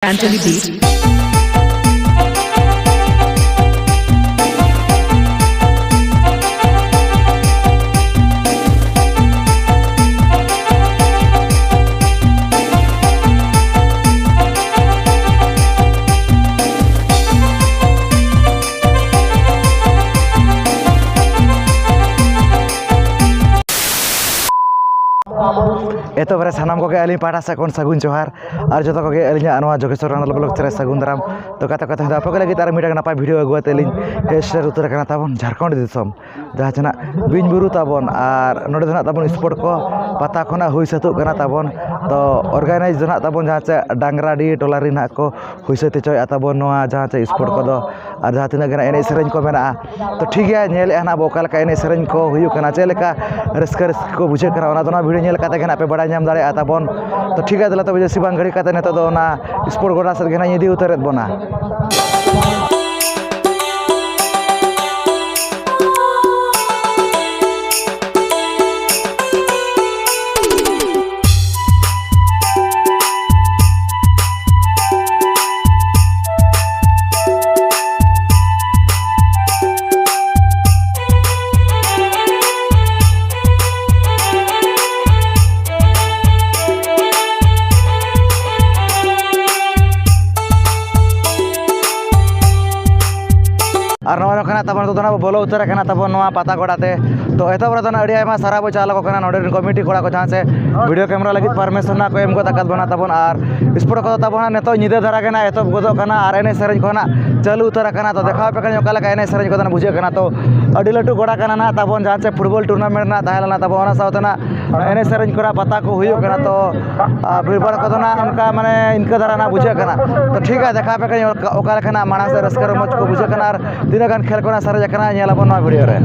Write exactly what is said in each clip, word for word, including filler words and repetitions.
Anthony B. ᱮᱛᱚᱦᱚᱵ ᱨᱮ ᱥᱟᱱᱟᱢ ᱠᱚᱜᱮ ᱟᱹᱞᱤᱧ ᱯᱟᱦᱴᱟ ᱥᱮᱫ ᱠᱷᱚᱱ ᱥᱟᱹᱜᱩᱱ ᱡᱚᱦᱟᱨ᱾ ᱟᱨ ᱡᱚᱛᱚ ᱠᱚᱜᱮ ᱟᱹᱞᱤᱧᱟᱜ ᱱᱚᱣᱟ ᱡᱳᱜᱮᱥᱣᱚᱨ ᱨᱟᱱᱟᱞ ᱵᱞᱚᱜ ᱨᱮ ᱥᱟᱹᱜᱩᱱ ᱫᱟᱨᱟᱢ᱾ ᱛᱚ ᱜᱟᱛᱮ ᱠᱚ, ᱛᱮᱦᱮᱧ ᱫᱚ ᱟᱯᱮ ᱠᱚ ᱞᱟᱹᱜᱤᱫ ᱟᱨ ᱢᱤᱫᱴᱟᱝ ᱱᱟᱯᱟᱭ ᱵᱷᱤᱰᱤᱭᱳ ᱟᱹᱜᱩ ᱠᱟᱛᱮ ᱞᱤᱧ ᱦᱮᱡ ᱥᱮᱴᱮᱨ ᱩᱛᱟᱹᱨ ᱟᱠᱟᱱᱟ ᱛᱟᱵᱚᱱ ᱡᱷᱟᱲᱠᱷᱚᱸᱰ ᱫᱤᱥᱚᱢ, ᱡᱟᱦᱟᱸ ᱪᱮ ᱱᱟᱜ ᱵᱤᱧ ᱵᱩᱨᱩ ᱛᱟᱵᱚᱱ᱾ ᱟᱨ ᱱᱚᱰᱮ ᱫᱚ ᱱᱟᱜ ᱛᱟᱵᱚᱱ ᱥᱯᱳᱨᱴ ᱠᱚ ᱯᱟᱛᱟ ᱠᱷᱚᱱᱟᱜ ᱦᱩᱭ ᱥᱟᱹᱛᱚᱜ ᱠᱟᱱᱟ ᱛᱟᱵᱚᱱ᱾ ᱛᱚ ᱚᱨᱜᱟᱱᱟᱭᱤᱡᱽ ᱫᱚ ᱱᱟᱜ ᱛᱟᱵᱚᱱ ᱡᱟᱦᱟᱸ ᱪᱮ ᱰᱟᱝᱨᱟᱰᱤ ᱴᱚᱞᱟ ᱨᱮ ᱱᱟᱜ ᱠᱚ ᱦᱩᱭ ᱥᱟᱹᱛ ᱦᱚᱪᱚᱭᱮᱫᱼᱟ ᱛᱟᱵᱚᱱ ᱱᱚᱣᱟ ᱡᱟᱦᱟᱸ ᱪᱮ ᱥᱯᱳᱨᱴ ᱠᱚᱫᱚ᱾ ᱟᱨ ᱡᱟᱦᱟᱸ ᱛᱤᱱᱟᱹᱜ ᱜᱮ ᱱᱟᱜ ᱮᱱᱮᱡ ᱥᱮᱨᱮᱧ ᱠᱚ ᱢᱮᱱᱟᱜᱼᱟ, ᱛᱚ ᱴᱷᱤᱠ ᱜᱮᱭᱟ, ᱧᱮᱞᱮᱫᱼᱟ ᱱᱟᱜ ᱵᱚ ᱚᱠᱟ ᱞᱮᱠᱟ ᱮᱱᱮᱡ ᱥᱮᱨᱮᱧ ᱠᱚ ᱦᱩᱭᱩᱜ ᱠᱟᱱᱟ, ᱪᱮᱫ ᱞᱮᱠᱟ ᱨᱟᱹᱥᱠᱟᱹ ᱨᱟᱹᱥᱠᱟᱹ ᱠᱚ ᱵᱩᱡᱷᱟᱹᱜ ᱠᱟᱱᱟ, ᱚᱱᱟ ᱫᱚ ᱱᱚᱣᱟ ᱵᱷᱤᱰᱤᱭᱳ ᱧᱮᱞ ᱠᱟᱛᱮ ᱜᱮ ᱱᱟᱜ ᱯᱮ ᱵᱟᱲᱟᱭ ᱧᱟᱢ ᱫᱟᱲᱮᱭᱟᱜᱼᱟ ᱛᱟᱵᱚᱱ᱾ ᱛᱚ ᱴᱷᱤᱠ ᱜᱮᱭᱟ, ᱫᱮᱞᱟ ᱛᱚᱵᱮ ᱡᱟᱹᱥᱛᱤ ᱵᱟᱝ ᱜᱷᱟᱹᱲᱤ ᱠᱟᱛᱮ ᱱᱤᱛᱚᱜ ᱫᱚ ᱚᱱᱟ ᱥᱯᱳᱨᱴ ᱜᱚᱰᱟ ᱥᱮᱫ ᱜᱮ ᱱᱟᱜ ᱤᱧ ᱤᱫᱤ ᱩᱛᱟᱹᱨᱮᱫ ᱵᱚᱱᱟ᱾ ᱟᱨ ᱱᱚᱜᱼᱚᱭ ᱱᱚᱝᱠᱟᱱᱟᱜ ᱛᱟᱵᱚᱱ ᱱᱤᱛᱚᱜ ᱫᱚ ᱱᱟᱜ ᱵᱚ ᱵᱚᱞᱚ ᱩᱛᱟᱹᱨ ᱟᱠᱟᱱᱟ ᱛᱟᱵᱚᱱ ᱱᱚᱣᱟ ᱯᱟᱛᱟ ᱜᱚᱰᱟ ᱛᱮ᱾ ᱛᱚ ᱮᱛᱚᱦᱚᱵ ᱨᱮᱫᱚ ᱱᱟᱜ ᱟᱹᱰᱤ ᱟᱭᱢᱟ ᱥᱟᱨᱦᱟᱣ ᱵᱚ ᱪᱟᱞ ᱟᱠᱚ ᱠᱟᱱᱟ ᱱᱚᱰᱮ ᱨᱮᱱ ᱠᱚᱢᱤᱴᱤ ᱠᱚᱲᱟ ᱠᱚ, ᱡᱟᱦᱟᱸ ᱪᱮ ᱵᱷᱤᱰᱤᱭᱳ ᱠᱮᱢᱮᱨᱟ ᱞᱟᱹᱜᱤᱫ ᱯᱟᱨᱢᱤᱥᱚᱱ ᱱᱟᱜ ᱠᱚ ᱮᱢ ᱜᱚᱫ ᱟᱠᱟᱫ ᱵᱚᱱᱟ ᱛᱟᱵᱚᱱ᱾ ᱟᱨ ᱥᱯᱳᱨᱴ ᱠᱚᱫᱚ ᱛᱟᱵᱚᱱ ᱱᱟᱜ ᱱᱤᱛᱚᱜ ᱧᱤᱫᱟᱹ ᱫᱷᱟᱨᱟ ᱜᱮ ᱱᱟᱜ ᱮᱛᱚᱦᱚᱵ ᱜᱚᱫᱚᱜ ᱠᱟᱱᱟ ᱟᱨ ᱮᱱᱮᱡ ᱥᱮᱨᱮᱧ ᱠᱚ ᱱᱟᱜ ᱪᱟᱹᱞᱩ ᱩᱛᱟᱹᱨ ᱟᱠᱟᱱᱟ᱾ ᱛᱚ ᱫᱮᱠᱷᱟᱣ ᱟᱯᱮ ᱠᱟᱹᱱᱟᱹᱧ ᱚᱠᱟ ᱞᱮᱠᱟ ᱮᱱᱮᱡ ᱥᱮᱨᱮᱧ ᱠᱚᱫᱚ ᱱᱟᱜ ᱵᱩᱡᱷᱟᱹᱜ ᱠᱟᱱᱟ᱾ ᱛᱚ ᱟᱹᱰᱤ ᱞᱟᱹᱴᱩ ᱜᱚᱰᱟ ᱠᱟᱱᱟ ᱱᱟᱜ ᱛᱟᱵᱚᱱ, ᱡᱟᱦᱟᱸ ᱪᱮ ᱯᱷᱩᱴᱵᱚᱞ ᱴᱩᱨᱱᱟᱢᱮᱱᱴ ᱱᱟᱜ ᱛᱟᱦᱮᱸ ᱞᱮᱱᱟ ᱛᱟᱵᱚᱱ, ᱚᱱᱟ ᱥᱟᱶᱛᱮ ᱱᱟᱜ ᱮᱱᱮᱡ ᱥᱮᱨᱮᱧ ᱠᱚᱨᱮᱱᱟᱜ ᱯᱟᱛᱟ ᱠᱚ ᱦᱩᱭᱩᱜ ᱠᱟᱱᱟ᱾ ᱛᱚ, ᱟᱨ ᱵᱷᱤᱲᱵᱷᱟᱲ ᱠᱚᱫᱚ ᱱᱟᱜ ᱚᱱᱠᱟ ᱢᱟᱱᱮ ᱤᱱᱠᱟᱹ ᱫᱷᱟᱨᱟ ᱱᱟᱜ ᱵᱩᱡᱷᱟᱹᱜ ᱠᱟᱱᱟ᱾ ᱛᱚ, ᱴᱷᱤᱠ ᱜᱮᱭᱟ, ᱫᱮᱠᱷᱟᱣ ᱟᱯᱮ ᱠᱟᱹᱱᱟᱹᱧ ᱚᱠᱟ, ᱚᱠᱟ ᱞᱮᱠᱟᱱᱟᱜ ᱢᱟᱲᱟᱝ ᱥᱮᱫ ᱨᱟᱹᱥᱠᱟᱹ ᱨᱚᱢᱚᱡᱽ ᱠᱚ ᱵᱩᱡᱷᱟᱹᱜ ᱠᱟᱱᱟ ᱟᱨ ᱛᱤᱱᱟᱹᱜ ᱜᱟᱱ ᱠᱷᱮᱞ ᱠᱚ ᱱᱟᱜ ᱥᱟᱨᱮᱡ ᱟᱠᱟᱱᱟ, ᱧᱮᱞ ᱟᱵᱚᱱ ᱱᱚᱣᱟ ᱵᱷᱤᱰᱤᱭᱳ ᱨᱮ᱾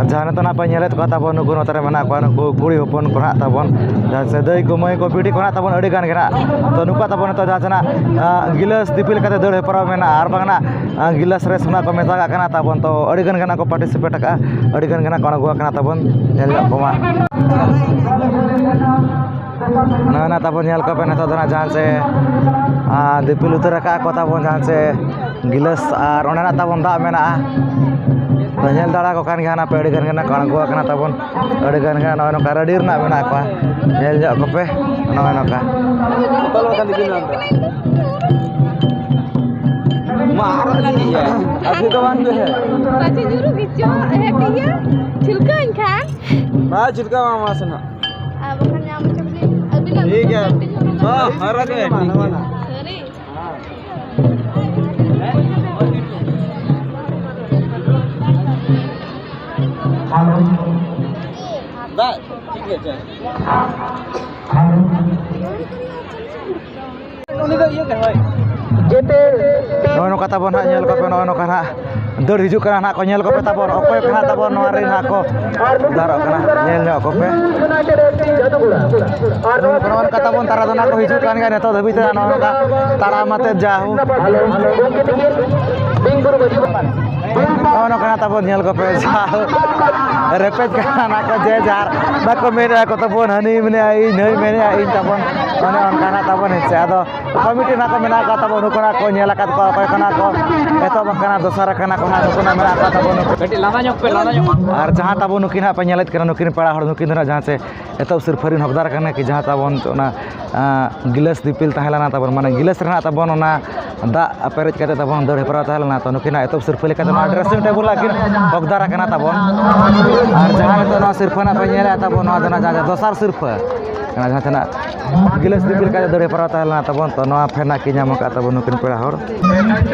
ᱟᱨ ᱡᱟᱦᱟᱸ ᱱᱤᱛᱚᱜ ᱱᱟᱜ ᱯᱮ ᱧᱮᱞᱮᱫ ᱠᱚᱣᱟ ᱛᱟᱵᱚᱱ, ᱱᱩᱠᱩ ᱱᱚᱛᱮ ᱨᱮ ᱢᱮᱱᱟᱜ ᱠᱚᱣᱟ, ᱱᱩᱠᱩ ᱠᱩᱲᱤ ᱦᱚᱯᱚᱱ ᱠᱚ ᱱᱟᱜ ᱛᱟᱵᱚᱱ, ᱡᱟᱦᱟᱸ ᱥᱮ ᱫᱟᱹᱭ ᱠᱚ, ᱢᱟᱹᱭ ᱠᱚ, ᱵᱤᱴᱤ ᱠᱚ ᱱᱟᱜ ᱛᱟᱵᱚᱱ ᱟᱹᱰᱤ ᱜᱟᱱ ᱜᱮ ᱱᱟᱜ᱾ ᱛᱚ, ᱱᱩᱠᱩᱣᱟᱜ ᱛᱟᱵᱚᱱ ᱱᱤᱛᱚᱜ ᱡᱟᱦᱟᱸ ᱥᱮ ᱱᱟᱜ, ᱟᱸ, ᱜᱤᱞᱟᱹᱥ ᱫᱤᱯᱤᱞ ᱠᱟᱛᱮ ᱫᱟᱹᱲ ᱦᱮᱯᱨᱟᱣ ᱢᱮᱱᱟᱜᱼᱟ, ᱟᱨ ᱵᱟᱝ ᱱᱟᱜ ᱟᱸ, ᱜᱤᱞᱟᱹᱥ ᱨᱮᱥ ᱱᱟᱜ ᱠᱚ ᱢᱮᱛᱟᱜᱟᱜ ᱠᱟᱱᱟ ᱛᱟᱵᱚᱱ᱾ ᱛᱚ, ᱟᱹᱰᱤ ᱜᱟᱱ ᱜᱮ ᱱᱟᱜ ᱠᱚ ᱯᱟᱨᱴᱤᱥᱤᱯᱮᱴ ᱟᱠᱟᱫᱼᱟ, ᱟᱹᱰᱤ ᱜᱟᱱ ᱜᱮ ᱱᱟᱜ ᱠᱚ ᱟᱬᱜᱚ ᱟᱠᱟᱱᱟ ᱛᱟᱵᱚᱱ, ᱧᱮᱞ ᱧᱚᱜ ᱠᱚᱢᱟ᱾ ᱱᱚᱜᱼᱚᱭ ᱱᱟ ᱛᱟᱵᱚᱱ ᱧᱮᱞ ᱠᱚᱯᱮ, ᱱᱤᱛᱚᱜ ᱫᱚ ᱱᱟᱜ ᱡᱟᱦᱟᱸ ᱥᱮ, ᱟᱨ ᱫᱤᱯᱤᱞ ᱩᱛᱟᱹᱨ ᱟᱠᱟᱫ ᱠᱚ ᱛᱟᱵᱚᱱ ᱡᱟᱦᱟᱸ ᱥᱮ ᱜᱤᱞᱟᱹᱥ, ᱟᱨ ᱚᱸᱰᱮᱱᱟᱜ ᱛᱟᱵᱚᱱ ᱫᱟᱜ ᱢᱮᱱᱟᱜᱼᱟ᱾ ᱛᱚ, ᱧᱮᱞ ᱫᱟᱲᱮ ᱠᱚ ᱠᱟᱱ ᱜᱮᱭᱟ ᱱᱟᱜ ᱯᱮ, ᱟᱹᱰᱤ ᱜᱟᱱ ᱜᱮ ᱱᱟᱜ ᱠᱚ ᱟᱬᱜᱚ ᱟᱠᱟᱱᱟ ᱛᱟᱵᱚᱱ, ᱟᱹᱰᱤ ᱜᱟᱱ ᱜᱮ ᱱᱚᱜᱼᱚᱭ ᱱᱚᱝᱠᱟ ᱨᱮᱰᱤ ᱨᱮᱱᱟᱜ ᱢᱮᱱᱟᱜ ᱠᱚᱣᱟ᱾ ᱧᱮᱞ ᱧᱚᱜ ᱠᱚᱯᱮ ᱱᱚᱜᱼᱚᱭ ᱱᱚᱝᱠᱟ᱾ ᱢᱟ ᱟᱨ ᱞᱟᱹᱜᱤᱫ ᱜᱮ᱾ ᱟᱨ ᱫᱚ ᱵᱟᱝ ᱜᱮ᱾ ᱯᱟᱪᱮ ᱧᱩᱨᱩᱜ ᱜᱮᱪᱚ, ᱦᱮᱸ, ᱴᱷᱤᱠ ᱜᱮᱭᱟ᱾ ᱪᱷᱤᱞᱠᱟᱹᱣ ᱟᱹᱧ ᱠᱷᱟᱱ᱾ ᱵᱟᱭ ᱪᱷᱤᱞᱠᱟᱹᱣᱟ, ᱢᱟ ᱥᱮ ᱱᱟᱜ᱾ ᱟᱨ ᱵᱟᱠᱷᱟᱱ ᱧᱟᱢ ᱦᱚᱪᱚ ᱠᱤᱱᱟᱹᱧ᱾ ᱟᱹᱵᱤᱱᱟᱜ ᱴᱷᱤᱠ ᱜᱮᱭᱟ᱾ ᱢᱤᱫᱴᱟᱝ ᱦᱚᱸ, ᱦᱚᱨᱚᱜ ᱢᱮ᱾ ᱥᱟᱹᱨᱤ᱾ ᱫᱟᱜ, ᱴᱷᱤᱠ ᱜᱮᱭᱟ, ᱟᱪᱪᱷᱟ᱾ ᱩᱱᱤ ᱫᱚ ᱤᱭᱟᱹ ᱛᱮ, ᱦᱳᱭ᱾ ᱱᱚᱜᱼᱚᱭ ᱱᱚᱝᱠᱟ ᱛᱟᱵᱚᱱ ᱦᱟᱸᱜ, ᱧᱮᱞ ᱠᱚᱯᱮ, ᱱᱚᱜᱼᱚᱭ ᱱᱚᱝᱠᱟ ᱦᱟᱸᱜ ᱫᱟᱹᱲ ᱦᱤᱡᱩᱜ ᱠᱟᱱᱟ ᱱᱟᱦᱟᱜ ᱠᱚ, ᱧᱮᱞ ᱠᱚᱯᱮ ᱛᱟᱵᱚᱱ, ᱚᱠᱚᱭ ᱠᱚ ᱱᱟᱦᱟᱜ ᱛᱟᱵᱚᱱ ᱱᱚᱣᱟ ᱨᱮᱱ ᱦᱟᱸᱜ ᱠᱚ ᱩᱫᱷᱟᱨᱚᱜ ᱠᱟᱱᱟ, ᱧᱮᱞ ᱧᱚᱜ ᱠᱚᱯᱮ᱾ ᱱᱚᱜᱼᱚ ᱱᱚᱝᱠᱟ ᱛᱟᱵᱚᱱ ᱛᱟᱨᱟ ᱫᱚ ᱱᱟᱦᱟᱜ ᱠᱚ ᱦᱤᱡᱩᱜ ᱠᱟᱱ ᱜᱮᱭᱟ ᱱᱤᱛᱚᱜ ᱫᱷᱟᱹᱵᱤᱡ ᱛᱮ, ᱱᱚᱜᱼᱚ ᱱᱚᱝᱠᱟ ᱛᱟᱲᱟᱢ ᱟᱛᱮ ᱡᱟᱦᱳ᱾ ᱱᱚᱜᱼᱚ ᱱᱚᱝᱠᱟ ᱛᱟᱵᱚᱱ ᱧᱮᱞ ᱠᱚᱯᱮ, ᱡᱟᱦᱳ ᱨᱮᱯᱮᱡ ᱠᱟᱱᱟ ᱱᱟᱦᱟᱜ ᱠᱚ ᱡᱮ ᱡᱟᱨ, ᱵᱟᱠᱚ ᱢᱮᱱᱮᱫᱼᱟ ᱠᱚ ᱛᱟᱵᱚᱱ, ᱦᱟᱹᱱᱤ ᱢᱮᱱᱟᱭᱟ ᱤᱧ, ᱱᱟᱹᱭ ᱢᱮᱱᱮᱫᱼᱟ ᱤᱧ ᱛᱟᱵᱚᱱ, ᱚᱱᱮ ᱚᱱᱠᱟ ᱱᱟᱦᱟᱜ ᱛᱟᱵᱚᱱ ᱦᱮᱸ ᱥᱮ᱾ ᱟᱫᱚ ᱚᱠᱚᱭ ᱢᱤᱫᱴᱮᱱ ᱱᱟᱦᱟᱜ ᱠᱚ ᱢᱮᱱᱟᱜ ᱠᱚᱣᱟ ᱛᱟᱵᱚ, ᱱᱩᱠᱩ ᱱᱟᱦᱟᱜ ᱠᱚ ᱧᱮᱞ ᱟᱠᱟᱫ ᱠᱚᱣᱟ, ᱚᱠᱚᱭ ᱠᱚ ᱱᱟᱦᱟᱜ ᱠᱚ ᱮᱛᱚᱦᱚᱵ ᱟᱠᱟᱱᱟ, ᱫᱚᱥᱟᱨ ᱟᱠᱟᱱᱟ ᱠᱚ ᱱᱟᱦᱟᱜ, ᱱᱩᱠᱩ ᱱᱟᱦᱟᱜ ᱢᱮᱱᱟᱜ ᱠᱚᱣᱟ ᱛᱟᱵᱚ, ᱱᱩᱠᱩ᱾ ᱠᱟᱹᱴᱤᱡ ᱞᱟᱸᱫᱟ ᱧᱚᱜ ᱯᱮ, ᱞᱟᱸᱫᱟ ᱧᱚᱜ᱾ ᱟᱨ ᱡᱟᱦᱟᱸ ᱛᱟᱵᱚ ᱱᱩᱠᱤᱱ ᱱᱟᱦᱟᱜ ᱯᱮ ᱧᱮᱞᱮᱫ ᱠᱟᱱᱟ, ᱱᱩᱠᱤᱱ ᱯᱮᱲᱟ ᱦᱚᱲ, ᱱᱩᱠᱤᱱ ᱫᱚ ᱱᱟᱦᱟᱜ ᱡᱟᱦᱟᱸ ᱥᱮ ᱮᱛᱚᱦᱚᱵ ᱥᱤᱨᱯᱷᱟᱹ ᱨᱤᱱ ᱦᱚᱠᱫᱟᱨ ᱠᱟᱱᱟ ᱠᱤ, ᱡᱟᱦᱟᱸ ᱛᱟᱵᱚᱱ ᱚᱱᱟ, ᱟᱸ, ᱜᱤᱞᱟᱹᱥ ᱫᱤᱯᱤᱞ ᱛᱟᱦᱮᱸ ᱞᱮᱱᱟ ᱛᱟᱵᱚᱱ, ᱢᱟᱱᱮ ᱜᱤᱞᱟᱹᱥ ᱨᱮᱱᱟᱜ ᱛᱟᱵᱚᱱ ᱚᱱᱟ ᱫᱟᱜ ᱯᱮᱨᱮᱡ ᱠᱟᱛᱮ ᱛᱟᱵᱚᱱ ᱫᱟᱹᱲ ᱦᱮᱯᱨᱟᱣ ᱛᱟᱦᱮᱸ ᱞᱮᱱᱟ᱾ ᱛᱚ, ᱱᱩᱠᱤᱱᱟᱜ ᱮᱛᱚᱦᱚᱵ ᱥᱤᱨᱯᱷᱟᱹ ᱞᱮᱠᱟᱛᱮ ᱱᱚᱣᱟ dressing table ᱟᱹᱠᱤᱱ ᱦᱚᱠᱫᱟᱨ ᱟᱠᱟᱱᱟ ᱛᱟᱵᱚᱱ᱾ ᱟᱨ ᱡᱟᱦᱟᱸ ᱱᱤᱛᱚᱜ ᱱᱚᱣᱟ ᱥᱤᱨᱯᱷᱟᱹ ᱱᱟᱜ ᱯᱮ ᱧᱮᱞᱮᱫᱼᱟ ᱛᱟᱵᱚᱱ, ᱱᱚᱣᱟ ᱫᱚ ᱱᱟᱜ ᱡᱟᱦᱟᱸ ᱫᱚᱥᱟᱨ ᱥᱤᱨᱯᱷᱟᱹ ᱠᱟᱱᱟ, ᱡᱟᱦᱟᱸ ᱛᱮᱱᱟᱜ ᱜᱤᱞᱟᱹᱥ ᱫᱤᱯᱤᱞ ᱠᱟᱛᱮ ᱫᱟᱹᱲ ᱦᱮᱯᱨᱟᱣ ᱛᱟᱦᱮᱸ ᱞᱮᱱᱟ ᱛᱟᱵᱚᱱ᱾ ᱛᱚ, ᱱᱚᱣᱟ ᱯᱷᱮᱱ ᱟᱹᱠᱤᱱ ᱧᱟᱢ ᱟᱠᱟᱫ ᱛᱟᱵᱚᱱ ᱱᱩᱠᱤᱱ ᱯᱮᱲᱟ ᱦᱚᱲ᱾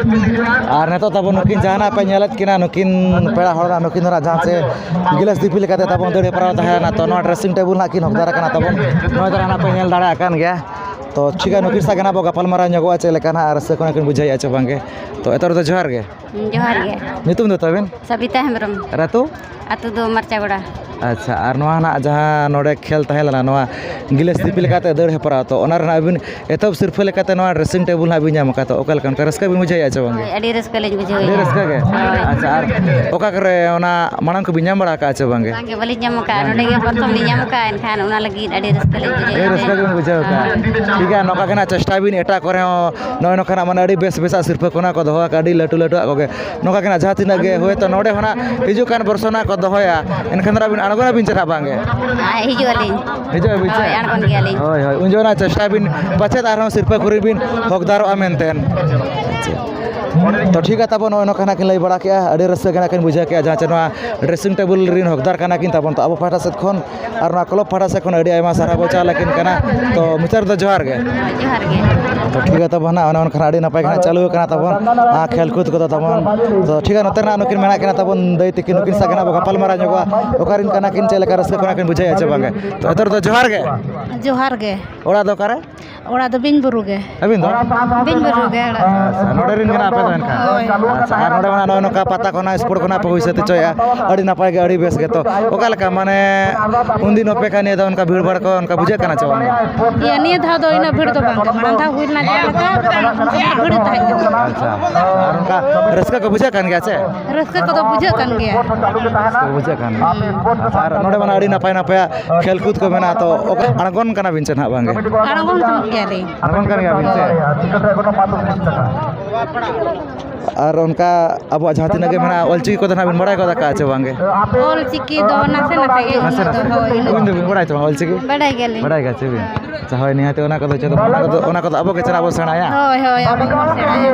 ᱟᱨ ᱱᱤᱛᱚᱜ ᱛᱟᱵᱚᱱ ᱱᱩᱠᱤᱱ ᱡᱟᱦᱟᱱᱟᱜ ᱯᱮ ᱧᱮᱞᱮᱫ ᱠᱤᱱᱟ, ᱱᱩᱠᱤᱱ ᱯᱮᱲᱟ ᱦᱚᱲ ᱱᱟᱜ ᱱᱩᱠᱤᱱ ᱫᱚ ᱱᱟᱜ ᱡᱟᱦᱟᱸ ᱪᱮ ᱜᱤᱞᱟᱹᱥ ᱫᱤᱯᱤᱞ ᱠᱟᱛᱮ ᱛᱟᱵᱚᱱ ᱫᱟᱹᱲ ᱦᱮᱯᱨᱟᱣ ᱛᱟᱦᱮᱸ ᱞᱮᱱᱟ᱾ ᱛᱚ, ᱱᱚᱣᱟ dressing table ᱱᱟᱜ ᱠᱤᱱ ᱦᱚᱠᱫᱟᱨ ᱟᱠᱟᱱᱟ ᱛᱟᱵᱚᱱ᱾ ᱱᱚᱣᱟ ᱫᱚ ᱱᱟᱜ ᱯᱮ ᱧᱮᱞ ᱫᱟᱲᱮᱭᱟᱜ ᱠᱟᱱ ᱜᱮᱭᱟ᱾ ᱛᱚ, ᱴᱷᱤᱠ ᱜᱮᱭᱟ, ᱱᱩᱠᱤᱱ ᱥᱟᱶ ᱜᱮ ᱱᱟᱜ ᱵᱚ ᱜᱟᱯᱟᱞ ᱢᱟᱨᱟᱣ ᱧᱚᱜᱚᱜᱼᱟ, ᱪᱮᱫ ᱞᱮᱠᱟ ᱱᱟᱜ ᱨᱟᱹᱥᱠᱟᱹ ᱠᱚ ᱱᱟᱜ ᱠᱤᱱ ᱵᱩᱡᱷᱟᱹᱣᱮᱫᱼᱟ ᱪᱮ ᱵᱟᱝ ᱜᱮ᱾ ᱛᱚ, ᱮᱛᱚᱦᱚᱵ ᱨᱮᱫᱚ ᱡᱚᱦᱟᱨ ᱜᱮ᱾ ᱦᱩᱸ, ᱡᱚᱦᱟᱨ ᱜᱮ᱾ ᱧᱩᱛᱩᱢ ᱫᱚ ᱛᱟᱵᱮᱱ? ᱥᱚᱵᱤᱛᱟ ᱦᱮᱢᱵᱨᱚᱢ᱾ ᱟᱨ ᱟᱹᱛᱩ? ᱟᱹᱛᱩ ᱫᱚ ᱢᱟᱨᱪᱟᱜᱚᱲᱟ᱾ ᱟᱪᱪᱷᱟ, ᱟᱨ ᱱᱚᱣᱟ ᱱᱟᱜ ᱡᱟᱦᱟᱸ ᱱᱚᱰᱮ ᱠᱷᱮᱞ ᱛᱟᱦᱮᱸ ᱞᱮᱱᱟ, ᱱᱚᱣᱟ ᱜᱤᱞᱟᱹᱥ ᱫᱤᱯᱤᱞ ᱠᱟᱛᱮ ᱫᱟᱹᱲ ᱦᱮᱯᱨᱟᱣ, ᱛᱚ ᱚᱱᱟ ᱨᱮᱱᱟᱜ ᱟᱹᱵᱤᱱ ᱮᱛᱚᱦᱚᱵ ᱥᱤᱨᱯᱷᱟᱹ ᱞᱮᱠᱟᱛᱮ ᱱᱚᱣᱟ ᱰᱨᱮᱥᱤᱝ ᱴᱮᱵᱩᱞ ᱦᱟᱸᱜ ᱵᱤᱱ ᱧᱟᱢ ᱟᱠᱟᱫ, ᱛᱚ ᱚᱠᱟ ᱞᱮᱠᱟ, ᱚᱱᱠᱟ ᱨᱟᱹᱥᱠᱟᱹ ᱵᱤᱱ ᱵᱩᱡᱷᱟᱹᱣᱮᱫᱼᱟ ᱪᱮ ᱵᱟᱝ? ᱦᱳᱭ, ᱟᱹᱰᱤ ᱨᱟᱹᱥᱠᱟᱹ ᱞᱤᱧ ᱵᱩᱡᱷᱟᱹᱣᱮᱫᱼᱟ᱾ ᱟᱹᱰᱤ ᱨᱟᱹᱥᱠᱟᱹ ᱜᱮ? ᱦᱳᱭ᱾ ᱟᱪᱪᱷᱟ, ᱟᱨ ᱚᱠᱟ ᱠᱚᱨᱮ ᱚᱱᱟ ᱢᱟᱲᱟᱝ ᱠᱚᱵᱤᱱ ᱧᱟᱢ ᱵᱟᱲᱟ ᱟᱠᱟᱫᱼᱟ ᱪᱮ ᱵᱟᱝ ᱜᱮ? ᱵᱟᱝ ᱜᱮ, ᱵᱟᱹᱞᱤᱧ ᱧᱟᱢ ᱟᱠᱟᱫᱼᱟ᱾ ᱵᱟᱝ᱾ ᱱᱚᱰᱮ ᱜᱮ ᱯᱨᱚᱛᱷᱚᱢ ᱞᱤᱧ ᱧᱟᱢ ᱟᱠᱟᱫᱼᱟ, ᱮᱱᱠᱷᱟᱱ ᱚᱱᱟ ᱞᱟᱹᱜᱤᱫ ᱟᱹᱰᱤ ᱨᱟᱹᱥᱠᱟᱹ ᱞᱤᱧ ᱵᱩᱡᱷᱟᱹᱣᱮᱫᱼᱟ᱾ ᱟᱹᱰᱤ ᱨᱟᱹᱥᱠᱟᱹ ᱜᱮᱵᱤᱱ ᱵᱩᱡᱷᱟᱹᱣ ᱟᱠᱟᱫᱼᱟ᱾ ᱦᱳᱭ᱾ ᱴᱷᱤᱠ ᱜᱮᱭᱟ, ᱱᱚᱝᱠᱟ ᱜᱮ ᱱᱟᱜ ᱪᱮᱥᱴᱟᱭ ᱵᱤᱱ, ᱮᱴᱟᱜ ᱠᱚᱨᱮ ᱦᱚᱸ ᱱᱚᱜᱼᱚᱭ ᱱᱚᱝᱠᱟᱱᱟᱜ ᱢᱟᱱᱮ ᱟᱹᱰᱤ ᱵᱮᱥ ᱵᱮᱥᱟᱜ ᱥᱤᱨᱯᱷᱟᱹ ᱠᱚ ᱱᱟᱜ ᱠᱚ ᱫᱚᱦᱚ ᱟᱠᱟᱫᱼᱟ, ᱟᱹᱰᱤ ᱞᱟᱹᱴᱩ ᱞᱟᱹᱴᱩᱣᱟᱜ ᱠᱚᱜᱮ᱾ ᱱᱚᱝᱠᱟ ᱜᱮ ᱱᱟᱜ ᱡᱟᱦᱟᱸ ᱛᱤᱱᱟᱹᱜ ᱜᱮ ᱦᱳᱭᱛᱳ ᱱᱚᱰᱮ ᱦᱚᱸ ᱱᱟᱜ ᱦᱤᱡᱩᱜ ᱠᱟᱱ ᱵᱚᱨᱥᱚ ᱱᱟᱜ ᱠᱚ ᱫᱚᱦᱚᱭᱟ, ᱮᱱᱠᱷᱟᱱ ᱫᱚ ᱟᱹᱵᱤᱱ ᱟᱬᱜᱚᱱᱟᱵᱤᱱ ᱪᱮ ᱱᱟᱜ ᱵᱟᱝ ᱜᱮ? ᱟᱨ ᱦᱤᱡᱩᱜ ᱟᱹᱞᱤᱧ᱾ ᱦᱤᱡᱩᱜ ᱟᱹᱵᱤᱱ ᱪᱮ? ᱦᱳᱭ, ᱟᱬᱜᱚᱱ ᱜᱮᱭᱟᱞᱤᱧ᱾ ᱦᱳᱭ, ᱦᱳᱭ, ᱩᱱ ᱡᱚᱠᱷᱚᱱ ᱱᱟᱜ ᱪᱮᱥᱴᱟᱭ ᱵᱤᱱ, ᱯᱟᱪᱮᱫ ᱟᱨᱦᱚᱸ ᱥᱤᱨᱯᱷᱟᱹ ᱠᱚᱨᱮ ᱵᱤᱱ ᱦᱚᱠᱫᱟᱨᱚᱜᱼᱟ ᱢᱮᱱᱛᱮ᱾ ᱛᱚ ᱴᱷᱤᱠ ᱜᱮᱭᱟ ᱛᱟᱵᱚᱱ, ᱱᱚᱜᱼᱚᱭ ᱱᱚᱝᱠᱟ ᱱᱟᱜ ᱠᱤᱱ ᱞᱟᱹᱭ ᱵᱟᱲᱟ ᱠᱮᱜᱼᱟ, ᱟᱹᱰᱤ ᱨᱟᱹᱥᱠᱟᱹ ᱜᱮ ᱱᱟᱜ ᱠᱤᱱ ᱵᱩᱡᱷᱟᱹᱣ ᱠᱮᱜᱼᱟ, ᱡᱟᱦᱟᱸ ᱪᱮ ᱱᱚᱣᱟ ᱰᱨᱮᱥᱤᱝ ᱴᱮᱵᱩᱞ ᱨᱤᱱ ᱦᱚᱠᱫᱟᱨ ᱠᱟᱱᱟ ᱠᱤᱱ ᱛᱟᱵᱚᱱ᱾ ᱛᱚ ᱟᱵᱚ ᱯᱟᱦᱴᱟ ᱥᱮᱫ ᱠᱷᱚᱱ ᱟᱨ ᱱᱚᱣᱟ ᱠᱞᱟᱵᱽ ᱯᱟᱦᱴᱟ ᱥᱮᱫ ᱠᱷᱚᱱ ᱟᱹᱰᱤ ᱟᱭᱢᱟ ᱥᱟᱨᱦᱟᱣ ᱵᱚᱱ ᱪᱟᱞ ᱟᱹᱠᱤᱱ ᱠᱟᱱᱟ᱾ ᱛᱚ ᱢᱩᱪᱟᱹᱫ ᱨᱮᱫᱚ ᱡᱚᱦᱟᱨ ᱜᱮ᱾ ᱡᱚᱦᱟᱨ ᱜᱮ᱾ ᱛᱚ ᱴᱷᱤᱠ ᱜᱮᱭᱟ ᱛᱟᱵᱚᱱ ᱱᱟᱜ, ᱚᱱᱮ ᱚᱱᱠᱟ ᱟᱹᱰᱤ ᱱᱟᱯᱟᱭ ᱜᱮ ᱱᱟᱜ ᱪᱟᱹᱞᱩ ᱟᱠᱟᱱᱟ ᱛᱟᱵᱚᱱ, ᱟᱨ ᱠᱷᱮᱞ ᱠᱩᱫ ᱠᱚᱫᱚ ᱛᱟᱵᱚᱱ᱾ ᱛᱚ ᱴᱷᱤᱠ ᱜᱮᱭᱟ, ᱱᱚᱛᱮ ᱨᱮ ᱱᱟᱜ ᱱᱩᱠᱤᱱ ᱢᱮᱱᱟᱜ ᱠᱤᱱᱟ ᱛᱟᱵᱚᱱ ᱫᱟᱹᱭ ᱛᱤᱠᱤᱱ, ᱱᱩᱠᱤᱱ ᱥᱟᱶ ᱜᱮ ᱱᱟᱜ ᱵᱚ ᱜᱟᱯᱟᱞ ᱢᱟᱨᱟᱣ ᱧᱚᱜᱚᱜᱼᱟ, ᱚᱠᱟᱨᱮᱱ ᱠᱟᱱᱟ ᱠᱤᱱ, ᱪᱮᱫ ᱞᱮᱠᱟ ᱨᱟᱹᱥᱠᱟᱹ ᱠᱚ ᱱᱟᱜ ᱠᱤᱱ ᱵᱩᱡᱷᱟᱹᱣᱮᱫᱼᱟ ᱪᱮ ᱵᱟᱝ ᱜᱮ᱾ ᱛᱚ ᱮᱱᱛᱮ ᱨᱮᱫᱚ ᱡᱚᱦᱟᱨ ᱜᱮ᱾ ᱡᱚᱦᱟᱨ ᱜᱮ᱾ ᱚᱲᱟᱜ ᱫᱚ ᱚᱠᱟᱨᱮ? ᱚᱲᱟᱜ ᱫᱚ ᱵᱤᱧ ᱵᱩᱨᱩ ᱜᱮ᱾ ᱟᱹᱵᱤᱱ ᱫᱚ? ᱵᱤᱧ ᱵᱩᱨᱩ ᱜᱮ ᱚᱲᱟᱜ᱾ ᱟᱪᱪᱷᱟ, ᱱᱚᱰᱮ ᱨᱮᱱ ᱠᱟᱱᱟ ᱟᱯᱮ ᱫᱚ ᱮᱱᱠᱷᱟᱱ? ᱦᱳᱭ᱾ ᱟᱪᱪᱷᱟ, ᱟᱨ ᱱᱚᱰᱮ ᱢᱟ ᱱᱚᱜᱼᱚᱭ ᱱᱚᱝᱠᱟ ᱯᱟᱛᱟ ᱠᱚ ᱱᱟᱜ, ᱥᱯᱳᱨᱴ ᱠᱚ ᱱᱟᱜ ᱯᱮ ᱦᱩᱭ ᱥᱟᱹᱛ ᱦᱚᱪᱚᱭᱮᱫᱼᱟ, ᱟᱹᱰᱤ ᱱᱟᱯᱟᱭ ᱜᱮ, ᱟᱹᱰᱤ ᱵᱮᱥ ᱜᱮ᱾ ᱛᱚ ᱚᱠᱟ ᱞᱮᱠᱟ ᱢᱟᱱᱮ ᱩᱱᱫᱤᱱ ᱚᱯᱮᱠᱷᱟ ᱱᱤᱭᱟᱹ ᱫᱷᱟᱣ ᱚᱱᱠᱟ ᱵᱷᱤᱲ ᱵᱷᱟᱲ ᱠᱚ ᱚᱱᱠᱟ ᱵᱩᱡᱷᱟᱹᱜ ᱠᱟᱱᱟ ᱪᱮ ᱵᱟᱝ? ᱤᱭᱟᱹ, ᱱᱤᱭᱟᱹ ᱫᱷᱟᱣ ᱫᱚ ᱤᱱᱟᱹᱜ ᱵᱷᱤᱲ ᱫᱚ ᱵᱟᱝ ᱜᱮ, ᱢᱟᱲᱟᱝ ᱫᱷᱟᱣ ᱦᱩᱭ ᱞᱮᱱᱟ ᱡᱟᱦᱟᱸ ᱞᱮᱠᱟ, ᱩᱱ ᱥᱚᱢᱚᱭ ᱵᱷᱤᱲ ᱛᱟᱦᱮᱸ ᱠᱟᱱᱟ᱾ ᱟᱪᱪᱷᱟ, ᱟᱨ ᱚᱱᱠᱟ ᱨᱟᱹᱥᱠᱟᱹ ᱠᱚ ᱵᱩᱡᱷᱟᱹᱜ ᱠᱟᱱ ᱜᱮᱭᱟ ᱪᱮ? ᱨᱟᱹᱥᱠᱟᱹ ᱠᱚᱫᱚ ᱵᱩᱡᱷᱟᱹᱜ ᱠᱟᱱ ᱜᱮᱭᱟ᱾ ᱨᱟᱹᱥᱠᱟᱹ ᱵᱩᱡᱷᱟᱹᱜ ᱠᱟᱱ ᱜᱮᱭᱟ᱾ ᱟᱨ ᱱᱚᱰᱮ ᱢᱟ ᱟᱹᱰᱤ ᱱᱟᱯᱟᱭ ᱱᱟᱯᱟᱭᱟᱜ ᱠᱷᱮᱞ ᱠᱩᱫ ᱠᱚ ᱢᱮᱱᱟᱜᱼᱟ, ᱛᱚ ᱚᱠᱟ, ᱟᱬᱜᱚᱱ ᱠᱟᱱᱟ ᱵᱤᱱ ᱪᱮ ᱱᱟᱦᱟᱜ ᱵᱟᱝ ᱜᱮ? ᱟᱬᱜᱚᱱ ᱠᱟᱱ ᱜᱮᱭᱟᱞᱤᱧ᱾ ᱟᱬᱜᱚᱱ ᱠᱟᱱ ᱜᱮᱭᱟ ᱵᱤᱱ ᱪᱮ? ᱟᱨ ᱚᱱᱠᱟ ᱟᱵᱚᱣᱟᱜ ᱡᱟᱦᱟᱸ ᱛᱤᱱᱟᱹᱜ ᱜᱮ ᱢᱮᱱᱟᱜᱼᱟ, ᱚᱞᱪᱤᱠᱤ ᱠᱚᱫᱚ ᱱᱟᱦᱟᱜ ᱵᱤᱱ ᱵᱟᱲᱟᱭ ᱜᱚᱫ ᱟᱠᱟᱫᱼᱟ ᱪᱮ ᱵᱟᱝ ᱜᱮ? ᱚᱞᱪᱤᱠᱤ ᱫᱚ ᱱᱟᱥᱮ ᱱᱟᱥᱮ ᱜᱮ, ᱱᱟᱥᱮ ᱩᱱᱟᱹᱜ ᱫᱚ ᱱᱟᱥᱮ᱾ ᱦᱳᱭ, ᱩᱱᱟᱹᱜ ᱟᱹᱵᱤᱱ ᱫᱚᱵᱤᱱ ᱵᱟᱲᱟᱭ ᱪᱮ ᱵᱟᱝ ᱚᱞᱪᱤᱠᱤ? ᱵᱟᱲᱟᱭ ᱜᱮᱭᱟᱞᱤᱧ᱾ ᱵᱟᱲᱟᱭ ᱜᱮᱭᱟ ᱪᱮ ᱵᱤᱱ? ᱟᱪᱪᱷᱟ, ᱦᱳᱭ, ᱱᱤᱦᱟᱹᱛ ᱚᱱᱟ ᱠᱚᱫᱚ ᱪᱮᱫ, ᱚᱱᱟ ᱠᱚᱫᱚ, ᱚᱱᱟ ᱠᱚᱫᱚ ᱟᱵᱚ ᱜᱮ ᱪᱮ ᱱᱟᱦᱟᱜ ᱵᱚᱱ ᱥᱮᱬᱟᱭᱟ᱾ ᱦᱳᱭ, ᱦᱳᱭ, ᱟᱵᱚ ᱜᱮᱵᱚᱱ ᱥᱮᱬᱟᱭᱟ᱾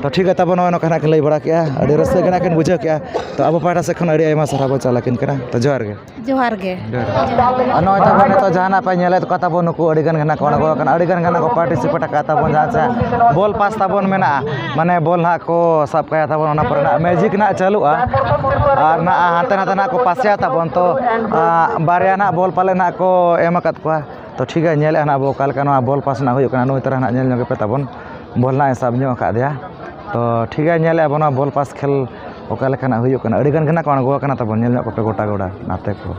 ᱛᱚ ᱴᱷᱤᱠ ᱜᱮᱭᱟ ᱛᱟᱵᱚᱱ, ᱱᱚᱜᱼᱚᱭ ᱱᱚᱝᱠᱟ ᱱᱟᱦᱟᱜ ᱠᱤᱱ ᱞᱟᱹᱭ ᱵᱟᱲᱟ ᱠᱮᱜᱼᱟ, ᱟᱹᱰᱤ ᱨᱟᱹᱥᱠᱟᱹ ᱜᱮ ᱱᱟᱦᱟᱜ ᱠᱤᱱ ᱵᱩᱡᱷᱟᱹᱣ ᱠᱮᱜᱼᱟ᱾ ᱛᱚ ᱟᱵᱚ ᱯᱟᱦᱴᱟ ᱥᱮᱫ ᱠᱷᱚᱱ ᱟᱹᱰᱤ ᱟᱭᱢᱟ ᱥᱟᱨᱦᱟᱣ ᱵᱚᱱ ᱪᱟᱞ ᱟᱹᱠᱤᱱ ᱠᱟᱱᱟ᱾ ᱛᱚ ᱡᱚᱦᱟᱨ ᱜᱮ᱾ ᱡᱚᱦᱟᱨ ᱜᱮ᱾ ᱟᱨ ᱱᱚᱜᱼᱚᱭ ᱛᱟᱵᱚᱱ ᱱᱤᱛᱚᱜ ᱡᱟᱦᱟᱱᱟᱜ ᱯᱮ ᱧᱮᱞᱮᱫ ᱠᱚᱣᱟ ᱛᱟᱵᱚᱱ, ᱱᱩᱠᱩ ᱟᱹᱰᱤ ᱜᱟᱱ ᱜᱮ ᱱᱟᱜ ᱠᱚ ᱟᱬᱜᱚ ᱟᱠᱟᱱᱟ, ᱟᱹᱰᱤ ᱜᱟᱱ ᱜᱮ ᱱᱟᱜ ᱠᱚ ᱯᱟᱨᱴᱤᱥᱤᱯᱮᱴ ᱟᱠᱟᱫ ᱛᱟᱵᱚᱱ, ᱡᱟᱦᱟᱸ ᱪᱮ ᱵᱚᱞ ᱯᱟᱥ ᱛᱟᱵᱚᱱ ᱢᱮᱱᱟᱜᱼᱟ, ᱢᱟᱱᱮ ᱵᱚᱞ ᱱᱟᱜ ᱠᱚ ᱥᱟᱵ ᱠᱟᱭᱟ ᱛᱟᱵᱚᱱ, ᱚᱱᱟ ᱯᱚᱨᱮ ᱱᱟᱜ ᱢᱮᱡᱤᱠ ᱱᱟᱜ ᱪᱟᱹᱞᱩᱜᱼᱟ ᱟᱨ ᱱᱟᱜ ᱦᱟᱱᱛᱮ ᱱᱟᱛᱮ ᱱᱟᱜ ᱠᱚ ᱯᱟᱥᱮᱭᱟ ᱛᱟᱵᱚᱱ᱾ ᱛᱚ, ᱟᱸ, ᱵᱟᱨᱭᱟ ᱱᱟᱜ ᱵᱚᱞ ᱯᱟᱞᱮ ᱱᱟᱜ ᱠᱚ ᱮᱢ ᱟᱠᱟᱫ ᱠᱚᱣᱟ᱾ ᱛᱚ ᱴᱷᱤᱠ ᱜᱮᱭᱟ, ᱧᱮᱞᱮᱫᱼᱟ ᱱᱟᱜ ᱵᱚ ᱚᱠᱟ ᱞᱮᱠᱟ ᱱᱚᱣᱟ ᱵᱚᱞ ᱯᱟᱥ ᱱᱟᱜ ᱦᱩᱭᱩᱜ ᱠᱟᱱᱟ, ᱱᱩᱭ ᱛᱟᱨᱟ ᱱᱟᱜ ᱧᱮᱞ ᱧᱚᱜ ᱜᱮᱯᱮ ᱛᱟᱵᱚᱱ, ᱵᱚᱞ ᱱᱟᱜ ᱮ ᱥᱟᱵ ᱧᱚᱜ ᱟᱠᱟᱫᱮᱭᱟ᱾ ᱛᱚ ᱴᱷᱤᱠ ᱜᱮᱭᱟ, ᱧᱮᱞᱮᱫᱼᱟ ᱵᱚᱱ ᱱᱚᱣᱟ ᱵᱚᱞ ᱯᱟᱥ ᱠᱷᱮᱞ ᱚᱠᱟ ᱞᱮᱠᱟᱱᱟᱜ ᱦᱩᱭᱩᱜ ᱠᱟᱱᱟ᱾ ᱟᱹᱰᱤ ᱜᱟᱱ ᱜᱮ ᱱᱟᱜ ᱠᱚ ᱟᱬᱜᱚ ᱟᱠᱟᱱᱟ ᱛᱟᱵᱚᱱ, ᱧᱮᱞ ᱧᱚᱜ ᱠᱚᱯᱮ ᱜᱚᱴᱟ ᱜᱚᱰᱟ ᱱᱟᱛᱮ ᱠᱚ᱾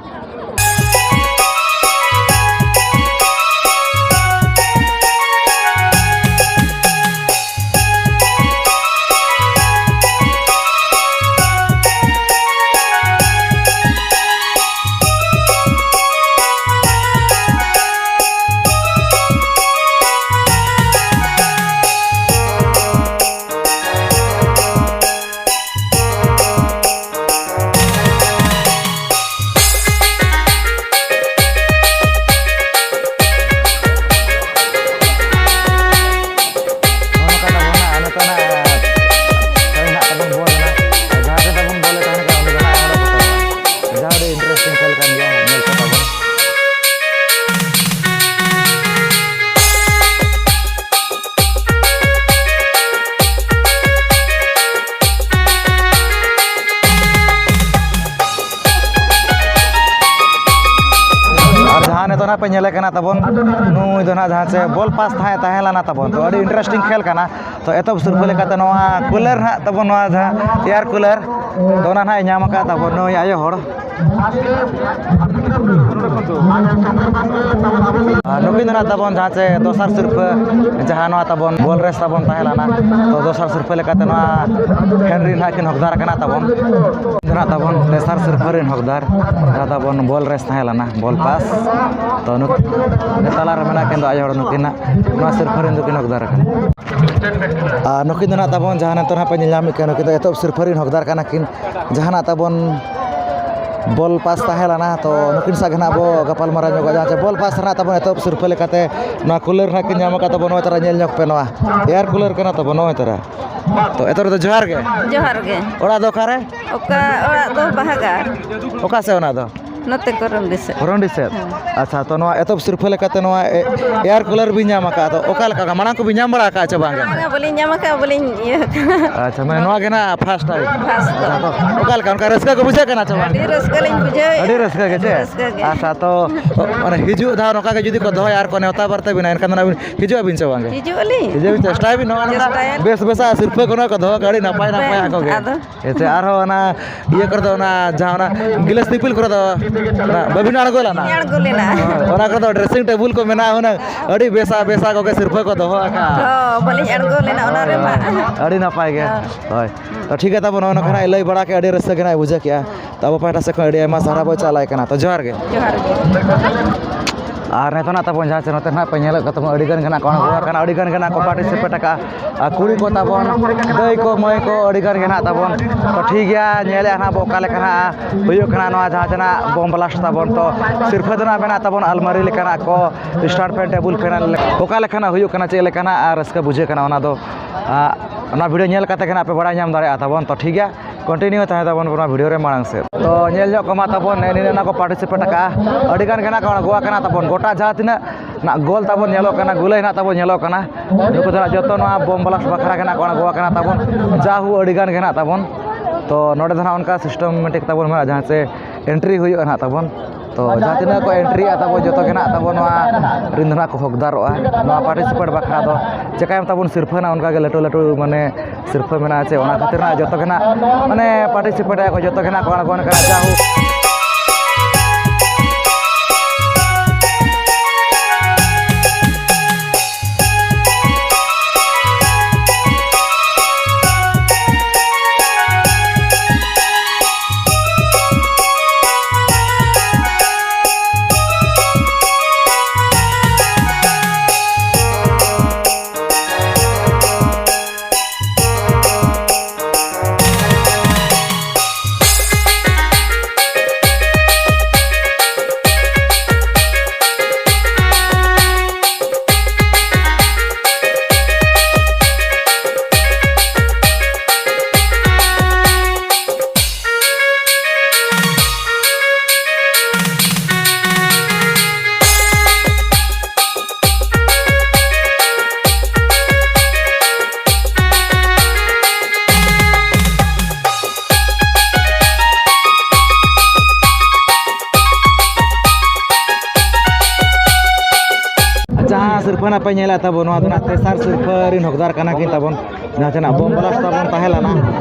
ᱱᱚᱜᱼᱚ ᱱᱚᱝᱠᱟ ᱛᱟᱵᱚᱱ ᱱᱟᱜ ᱱᱤᱛᱚᱜ ᱱᱟᱜ ᱦᱳᱭ ᱱᱟᱜ ᱛᱟᱵᱚᱱ ᱵᱚᱞ ᱮᱱᱟ᱾ ᱡᱟᱦᱟᱸ ᱨᱮ ᱛᱟᱵᱚᱱ ᱵᱚᱞ ᱮ ᱛᱟᱦᱮᱱ ᱠᱟᱱᱟ, ᱩᱱᱤ ᱫᱚ ᱱᱟᱜ ᱚᱰᱚᱠ ᱩᱛᱟᱹᱨᱚᱜᱼᱟ᱾ ᱡᱟᱦᱟᱸ ᱟᱹᱰᱤ interesting ᱠᱷᱮᱞ ᱠᱟᱱ ᱜᱮᱭᱟ, ᱧᱮᱞ ᱯᱮ ᱛᱟᱵᱚᱱ᱾ ᱟᱨ ᱡᱟᱦᱟᱸ ᱱᱤᱛᱚᱜ ᱱᱟᱜ ᱯᱮ ᱧᱮᱞᱮ ᱠᱟᱱᱟ ᱛᱟᱵᱚᱱ, ᱱᱩᱭ ᱫᱚ ᱱᱟᱜ ᱡᱟᱦᱟᱸ ᱪᱮ ᱵᱚᱞ ᱯᱟᱥ ᱛᱟᱦᱮᱸ, ᱛᱟᱦᱮᱸ ᱞᱮᱱᱟ ᱛᱟᱵᱚᱱ᱾ ᱛᱚ, ᱟᱹᱰᱤ interesting ᱠᱷᱮᱞ ᱠᱟᱱᱟ᱾ ᱛᱚ, ᱮᱛᱚᱦᱚᱵ ᱥᱤᱨᱯᱟᱹ ᱞᱮᱠᱟᱛᱮ ᱱᱚᱣᱟ cooler ᱱᱟᱜ ᱛᱟᱵᱚᱱ, ᱱᱚᱣᱟ ᱡᱟᱦᱟᱸ air cooler, ᱛᱚ, ᱚᱱᱟ ᱱᱟᱜ ᱮ ᱧᱟᱢ ᱟᱠᱟᱫ ᱛᱟᱵᱚᱱ ᱱᱩᱭ ᱟᱭᱳ ᱦᱚᱲ᱾ ᱟᱨ ᱱᱩᱠᱤᱱ ᱫᱚ ᱱᱟᱜ ᱛᱟᱵᱚᱱ ᱡᱟᱦᱟᱸ ᱪᱮ ᱫᱚᱥᱟᱨ ᱥᱤᱨᱯᱟᱹ, ᱡᱟᱦᱟᱸ ᱱᱚᱣᱟ ᱛᱟᱵᱚᱱ ᱵᱚᱞ ᱨᱮᱥ ᱛᱟᱵᱚᱱ ᱛᱟᱦᱮᱸ ᱞᱮᱱᱟ, ᱛᱚ, ᱫᱚᱥᱟᱨ ᱥᱤᱨᱯᱟᱹ ᱞᱮᱠᱟᱛᱮ ᱱᱚᱣᱟ ᱦᱮᱱᱨᱤ ᱱᱟᱜ ᱠᱤᱱ ᱦᱚᱠᱫᱟᱨ ᱠᱟᱱᱟ ᱛᱟᱵᱚᱱ᱾ ᱫᱚ ᱱᱟᱜ ᱛᱟᱵᱚᱱ ᱛᱮᱥᱟᱨ ᱥᱤᱨᱯᱟᱹ ᱨᱮᱱ ᱦᱚᱠᱫᱟᱨ, ᱡᱟᱦᱟᱸ ᱛᱟᱵᱚᱱ ᱵᱚᱞ ᱨᱮᱥ ᱛᱟᱦᱮᱸ ᱞᱮᱱᱟ, ᱵᱚᱞ ᱯᱟᱥ, ᱛᱚ, ᱱᱩᱠ-, ᱛᱟᱞᱟ ᱨᱮ ᱢᱮᱱᱟᱜ ᱠᱤᱱ ᱫᱚ ᱟᱭᱳ ᱦᱚᱲ, ᱱᱩᱠᱤᱱᱟᱜ ᱱᱚᱣᱟ ᱥᱤᱨᱯᱟᱹ ᱨᱮᱱ ᱫᱚᱠᱤᱱ ᱦᱚᱠᱫᱟᱨ ᱠᱟᱱᱟ᱾ ᱟᱨ ᱱᱩᱠᱤᱱ ᱫᱚ ᱱᱟᱜ ᱛᱟᱵᱚᱱ ᱡᱟᱦᱟᱸ ᱱᱤᱛᱚᱜ ᱱᱟᱜ ᱯᱮ ᱧᱮᱞ ᱧᱟᱢᱮᱫ ᱠᱟᱱᱟ, ᱱᱩᱠᱤᱱ ᱫᱚ ᱮᱛᱚᱦᱚᱵ ᱥᱤᱨᱯᱟᱹ ᱨᱮᱱ ᱦᱚᱠᱫᱟᱨ ᱠᱟᱱᱟ ᱠᱤᱱ᱾ ᱡᱟᱦᱟᱱᱟᱜ ᱛᱟᱵᱚᱱ ᱵᱚᱞ ᱯᱟᱥ ᱛᱟᱦᱮᱸ ᱞᱮᱱᱟ, ᱛᱚ ᱱᱩᱠᱤᱱ ᱥᱟᱶ ᱜᱮ ᱱᱟᱜ ᱵᱚ ᱜᱟᱯᱟᱞ ᱢᱟᱨᱟᱣ ᱧᱚᱜᱚᱜᱼᱟ᱾ ᱡᱟᱦᱟᱸ ᱪᱮ ᱵᱚᱞ ᱯᱟᱥ ᱨᱮᱱᱟᱜ ᱛᱟᱵᱚᱱ ᱮᱛᱚᱦᱚᱵ ᱥᱤᱨᱯᱟᱹ ᱞᱮᱠᱟᱛᱮ ᱱᱚᱣᱟ cooler ᱱᱟᱜ ᱠᱤᱱ ᱧᱟᱢ ᱟᱠᱟᱫ ᱛᱟᱵᱚᱱ᱾ ᱱᱚᱜᱼᱚᱭ ᱛᱟᱨᱟ ᱧᱮᱞ ᱧᱚᱜ ᱯᱮ, ᱱᱚᱣᱟ air cooler ᱠᱟᱱᱟ ᱛᱟᱵᱚᱱ᱾ ᱱᱚᱜᱼᱚᱭ ᱛᱟᱨᱟ, ᱛᱚ ᱮᱛᱚᱦᱚᱵ ᱨᱮᱫᱚ ᱡᱚᱦᱟᱨ ᱜᱮ᱾ ᱡᱚᱦᱟᱨ ᱜᱮ᱾ ᱚᱲᱟᱜ ᱫᱚ ᱚᱠᱟᱨᱮ? ᱚᱠᱟ ᱚᱲᱟᱜ ᱫᱚ ᱵᱟᱦᱟᱜᱟᱲ᱾ ᱚᱠᱟ ᱥᱮᱫ ᱚᱱᱟ ᱫᱚ? ᱱᱚᱛᱮ ᱠᱚᱨᱚᱱᱰᱤ ᱥᱮᱫ᱾ ᱠᱚᱨᱚᱱᱰᱤ ᱥᱮᱫ? ᱦᱮᱸ᱾ ᱟᱪᱪᱷᱟ, ᱛᱚ ᱱᱚᱣᱟ ᱮᱛᱚᱦᱚᱵ ᱥᱤᱨᱯᱷᱟᱹ ᱞᱮᱠᱟᱛᱮ ᱱᱚᱣᱟ ᱮ-, ᱮᱭᱟᱨ ᱠᱩᱞᱟᱨ ᱵᱤᱱ ᱧᱟᱢ ᱟᱠᱟᱫ, ᱛᱚ ᱚᱠᱟ ᱞᱮᱠᱟ ᱢᱟᱲᱟᱝ ᱠᱚᱵᱤᱱ ᱧᱟᱢ ᱵᱟᱲᱟ ᱟᱠᱟᱫ ᱪᱮ ᱵᱟᱝ? ᱵᱟᱝᱟ, ᱵᱟᱹᱞᱤᱧ ᱧᱟᱢ ᱟᱠᱟᱫᱼᱟ, ᱵᱟᱹᱞᱤᱧ ᱤᱭᱟᱹ ᱟᱠᱟᱫᱼᱟ᱾ ᱟᱪᱪᱷᱟ, ᱢᱟᱱᱮ ᱱᱚᱣᱟ ᱜᱮ ᱱᱟᱜ first time? First time᱾ ᱟᱪᱪᱷᱟ, ᱛᱚ ᱚᱠᱟ ᱞᱮᱠᱟ, ᱚᱱᱠᱟ ᱨᱟᱹᱥᱠᱟᱹ ᱠᱚ ᱵᱩᱡᱷᱟᱹᱜ ᱠᱟᱱᱟ ᱪᱮ ᱵᱟᱝ? ᱟᱹᱰᱤ ᱨᱟᱹᱥᱠᱟᱹ ᱞᱤᱧ ᱵᱩᱡᱷᱟᱹᱣᱮᱫᱼᱟ᱾ ᱟᱹᱰᱤ ᱨᱟᱹᱥᱠᱟᱹ ᱜᱮ ᱪᱮ? ᱟᱹᱰᱤ ᱨᱟᱹᱥᱠᱟᱹ ᱜᱮ᱾ ᱟᱪᱪᱷᱟ, ᱛᱚ ᱢᱟᱱᱮ ᱦᱤᱡᱩᱜ ᱫᱷᱟᱣ ᱱᱚᱝᱠᱟ ᱜᱮ ᱡᱩᱫᱤ ᱠᱚ ᱫᱚᱦᱚᱭᱟ ᱟᱨ ᱠᱚ ᱱᱮᱣᱛᱟ ᱵᱟᱨᱛᱮ ᱵᱤᱱᱟ, ᱮᱱᱠᱷᱟᱱ ᱫᱚ ᱱᱟᱜ ᱵᱤᱱ ᱦᱤᱡᱩᱜ ᱟᱹᱵᱤᱱ ᱪᱮ ᱵᱟᱝ ᱜᱮ? ᱦᱤᱡᱩᱜ ᱟᱹᱞᱤᱧ᱾ ᱦᱤᱡᱩᱜ ᱟᱹᱵᱤᱱ, ᱪᱮᱥᱴᱟᱭ ᱵᱤᱱ ᱱᱚᱣᱟ ᱨᱮᱱᱟᱜ ᱪᱮᱥᱴᱟᱭᱟᱞᱤᱧ᱾ ᱵᱮᱥ ᱵᱮᱥᱟᱜ ᱥᱤᱨᱯᱷᱟᱹ ᱠᱚ ᱱᱚᱣᱟ ᱠᱚ ᱫᱚᱦᱚ ᱠᱟᱜᱼᱟ, ᱟᱹᱰᱤ ᱱᱟᱯᱟᱭ ᱱᱟᱯᱟᱭ ᱟᱠᱚ ᱜᱮ᱾ ᱟᱫᱚ ᱦᱮᱸ ᱪᱮ, ᱟᱨᱦᱚᱸ ᱚᱱᱟ ᱤᱭᱟᱹ ᱠᱚᱨᱮ ᱫᱚ, ᱚᱱᱟ ᱡᱟᱦᱟᱸ ᱚᱱᱟ ᱜᱤᱞᱟᱹᱥ ᱫᱤᱯᱤᱞ ᱠᱚᱨᱮ ᱫᱚ ᱚᱱᱟ ᱵᱟᱹᱵᱤᱱ ᱟᱬᱜᱚ ᱞᱮᱱᱟ? ᱟᱬᱜᱚ ᱞᱮᱱᱟ᱾ ᱦᱳᱭ, ᱚᱱᱟ ᱠᱚᱨᱮ ᱫᱚ dressing table ᱠᱚ ᱢᱮᱱᱟᱜᱼᱟ ᱦᱩᱱᱟᱹᱝ, ᱟᱹᱰᱤ ᱵᱮᱥᱟ ᱵᱮᱥᱟ ᱠᱚᱜᱮ ᱥᱤᱨᱯᱷᱟᱹ ᱠᱚ ᱫᱚᱦᱚ ᱟᱠᱟᱫᱼᱟ᱾ ᱦᱚᱸ, ᱵᱟᱹᱞᱤᱧ ᱟᱬᱜᱚ ᱞᱮᱱᱟ ᱚᱱᱟ ᱨᱮᱢᱟ᱾ ᱦᱳᱭ, ᱟᱹᱰᱤ ᱱᱟᱯᱟᱭ ᱜᱮ᱾ ᱦᱚᱸ᱾ ᱦᱳᱭ, ᱛᱚ ᱴᱷᱤᱠ ᱜᱮᱭᱟ ᱛᱟᱵᱚᱱ, ᱱᱚᱜᱼᱚᱭ ᱱᱚᱝᱠᱟ ᱱᱟᱜ ᱞᱟᱹᱭ ᱵᱟᱲᱟ ᱠᱮᱫ, ᱟᱹᱰᱤ ᱨᱟᱹᱥᱠᱟᱹ ᱜᱮ ᱱᱟᱜ ᱵᱩᱡᱷᱟᱹᱣ ᱠᱮᱜᱼᱟ᱾ ᱛᱚ ᱟᱵᱚ ᱯᱟᱦᱴᱟ ᱥᱮᱫ ᱠᱷᱚᱱ ᱟᱹᱰᱤ ᱟᱭᱢᱟ ᱥᱟᱨᱦᱟᱣ ᱵᱚᱱ ᱪᱟᱞᱟᱭ ᱠᱟᱱᱟ᱾ ᱛᱚ ᱡᱚᱦᱟᱨ ᱜᱮ᱾ ᱡᱚᱦᱟᱨ ᱜᱮ᱾ ᱟᱨ ᱱᱤᱛᱚᱜ ᱱᱟᱜ ᱛᱟᱵᱚᱱ ᱡᱟᱦᱟᱸ ᱪᱮ ᱱᱚᱛᱮ ᱱᱟᱜ ᱯᱮ ᱧᱮᱞᱮᱫ ᱠᱚ ᱛᱟᱵᱚᱱ, ᱟᱹᱰᱤ ᱜᱟᱱ ᱜᱮ ᱱᱟᱜ ᱠᱚ ᱟᱬᱜᱚ ᱟᱠᱟᱱᱟ, ᱟᱹᱰᱤ ᱜᱟᱱ ᱜᱮ ᱱᱟᱜ ᱠᱚ participate ᱟᱠᱟᱫᱼᱟ᱾ ᱟᱨ ᱠᱩᱲᱤ ᱠᱚ ᱛᱟᱵᱚᱱ, ᱫᱟᱹᱭ ᱠᱚ, ᱢᱟᱹᱭ ᱠᱚ, ᱟᱹᱰᱤ ᱜᱟᱱ ᱜᱮ ᱱᱟᱜ ᱛᱟᱵᱚᱱ᱾ ᱛᱚ ᱴᱷᱤᱠ ᱜᱮᱭᱟ, ᱧᱮᱞᱮᱫᱼᱟ ᱱᱟᱜ ᱵᱚ ᱚᱠᱟ ᱞᱮᱠᱟ ᱱᱟᱜ ᱦᱩᱭᱩᱜ ᱠᱟᱱᱟ ᱱᱚᱣᱟ ᱡᱟᱦᱟᱸ ᱪᱮ ᱱᱟᱜ bomb blast ᱛᱟᱵᱚᱱ᱾ ᱛᱚ ᱥᱤᱨᱯᱷᱟᱹ ᱫᱚ ᱱᱟᱜ ᱢᱮᱱᱟᱜ ᱛᱟᱵᱚᱱ ᱟᱞᱢᱟᱨᱤ ᱞᱮᱠᱟᱱᱟᱜ ᱠᱚ, stand fan, table fan, ᱚᱠᱟ ᱞᱮᱠᱟᱱᱟᱜ ᱦᱩᱭᱩᱜ ᱠᱟᱱᱟ, ᱪᱮᱫ ᱞᱮᱠᱟᱱᱟᱜ ᱟᱨ ᱨᱟᱹᱥᱠᱟᱹ ᱵᱩᱡᱷᱟᱹᱜ ᱠᱟᱱᱟ, ᱚᱱᱟ ᱫᱚ, ᱟᱜ, ᱚᱱᱟ video ᱧᱮᱞ ᱠᱟᱛᱮ ᱜᱮ ᱱᱟᱜ ᱯᱮ ᱵᱟᱲᱟᱭ ᱧᱟᱢ ᱫᱟᱲᱮᱭᱟᱜᱼᱟ ᱛᱟᱵᱚᱱ᱾ ᱛᱚ ᱴᱷᱤᱠ ᱜᱮᱭᱟ, continue ᱛᱟᱦᱮᱸ ᱛᱟᱵᱚᱱ ᱯᱮ ᱱᱚᱣᱟ video ᱨᱮ ᱢᱟᱲᱟᱝ ᱥᱮᱫ᱾ ᱛᱚ ᱧᱮᱞ ᱧᱚᱜ ᱠᱚᱢᱟ ᱛᱟᱵᱚᱱ, ᱱᱮᱜᱼᱮ ᱱᱤᱱᱟᱹᱜ ᱱᱟᱜ ᱠᱚ participate ᱟᱠᱟᱫᱼᱟ, ᱟᱹᱰᱤ ᱜᱟᱱ ᱜᱮ ᱱᱟᱜ ᱠᱚ ᱟᱬᱜᱚ ᱟᱠᱟᱱᱟ ᱛᱟᱵᱚᱱ᱾ ᱜᱚᱴᱟ ᱡᱟᱦᱟᱸ ᱛᱤᱱᱟᱹᱜ ᱱᱟᱜ ᱜᱳᱞ ᱛᱟᱵᱚᱱ ᱧᱮᱞᱚᱜ ᱠᱟᱱᱟ, ᱜᱩᱞᱟᱹᱭ ᱱᱟᱜ ᱛᱟᱵᱚᱱ ᱧᱮᱞᱚᱜ ᱠᱟᱱᱟ, ᱱᱩᱠᱩ ᱫᱚ ᱱᱟᱜ ᱡᱚᱛᱚ ᱱᱚᱣᱟ bomb blast ᱵᱟᱠᱷᱨᱟ ᱜᱮ ᱱᱟᱜ ᱠᱚ ᱟᱬᱜᱚ ᱟᱠᱟᱱᱟ ᱛᱟᱵᱚᱱ᱾ ᱡᱟᱦᱩ ᱟᱹᱰᱤ ᱜᱟᱱ ᱜᱮ ᱱᱟᱜ ᱛᱟᱵᱚᱱ᱾ ᱛᱚ ᱱᱚᱰᱮ ᱫᱚ ᱱᱟᱜ ᱚᱱᱠᱟ systematic ᱛᱟᱵᱚᱱ ᱢᱮᱱᱟᱜᱼᱟ, ᱡᱟᱦᱟᱸ ᱪᱮ entry ᱦᱩᱭᱩᱜᱼᱟ ᱱᱟᱜ ᱛᱟᱵᱚᱱ᱾ ᱛᱚ ᱡᱟᱦᱟᱸ ᱛᱤᱱᱟᱹᱜ ᱠᱚ entryᱜᱼᱟ ᱛᱟᱵᱚ, ᱡᱚᱛᱚ ᱜᱮ ᱱᱟᱜ ᱛᱟᱵᱚ ᱱᱚᱣᱟ ᱨᱤᱱ ᱫᱚ ᱱᱟᱜ ᱠᱚ ᱦᱚᱠᱫᱟᱨᱚᱜᱼᱟ᱾ ᱱᱚᱣᱟ participate ᱵᱟᱠᱷᱨᱟ ᱫᱚ ᱪᱮᱠᱟᱭᱟᱢ ᱛᱟᱵᱚᱱ ᱥᱤᱨᱯᱷᱟᱹ ᱱᱟᱜ ᱚᱱᱠᱟ ᱜᱮ ᱞᱟᱹᱴᱩ ᱞᱟᱹᱴᱩ ᱢᱟᱱᱮ ᱥᱤᱨᱯᱷᱟᱹ ᱢᱮᱱᱟᱜᱼᱟ ᱪᱮ, ᱚᱱᱟ ᱠᱷᱟᱹᱛᱤᱨ ᱱᱟᱜ ᱡᱚᱛᱚ ᱜᱮ ᱱᱟᱜ ᱢᱟᱱᱮ participate ᱟᱠᱚ, ᱡᱚᱛᱚ ᱜᱮ ᱱᱟᱜ ᱠᱚ ᱟᱬᱜᱚᱱ ᱠᱟᱱᱟ᱾ ᱡᱟᱦᱩ ᱯᱷᱳᱱ ᱟᱯᱮ ᱧᱮᱞᱮᱫ ᱛᱟᱵᱚᱱ, ᱱᱚᱣᱟ ᱫᱚ ᱱᱟᱜ ᱛᱮᱥᱟᱨ ᱥᱤᱨᱯᱷᱟᱹ ᱨᱤᱱ ᱦᱚᱠᱫᱟᱨ ᱠᱟᱱᱟ ᱠᱤᱱ ᱛᱟᱵᱚᱱ, ᱡᱟᱦᱟᱸ ᱛᱤᱱᱟᱹᱜ ᱵᱳᱢ ᱵᱞᱟᱥᱴ ᱛᱟᱵᱚᱱ ᱛᱟᱦᱮᱸ ᱞᱮᱱᱟ,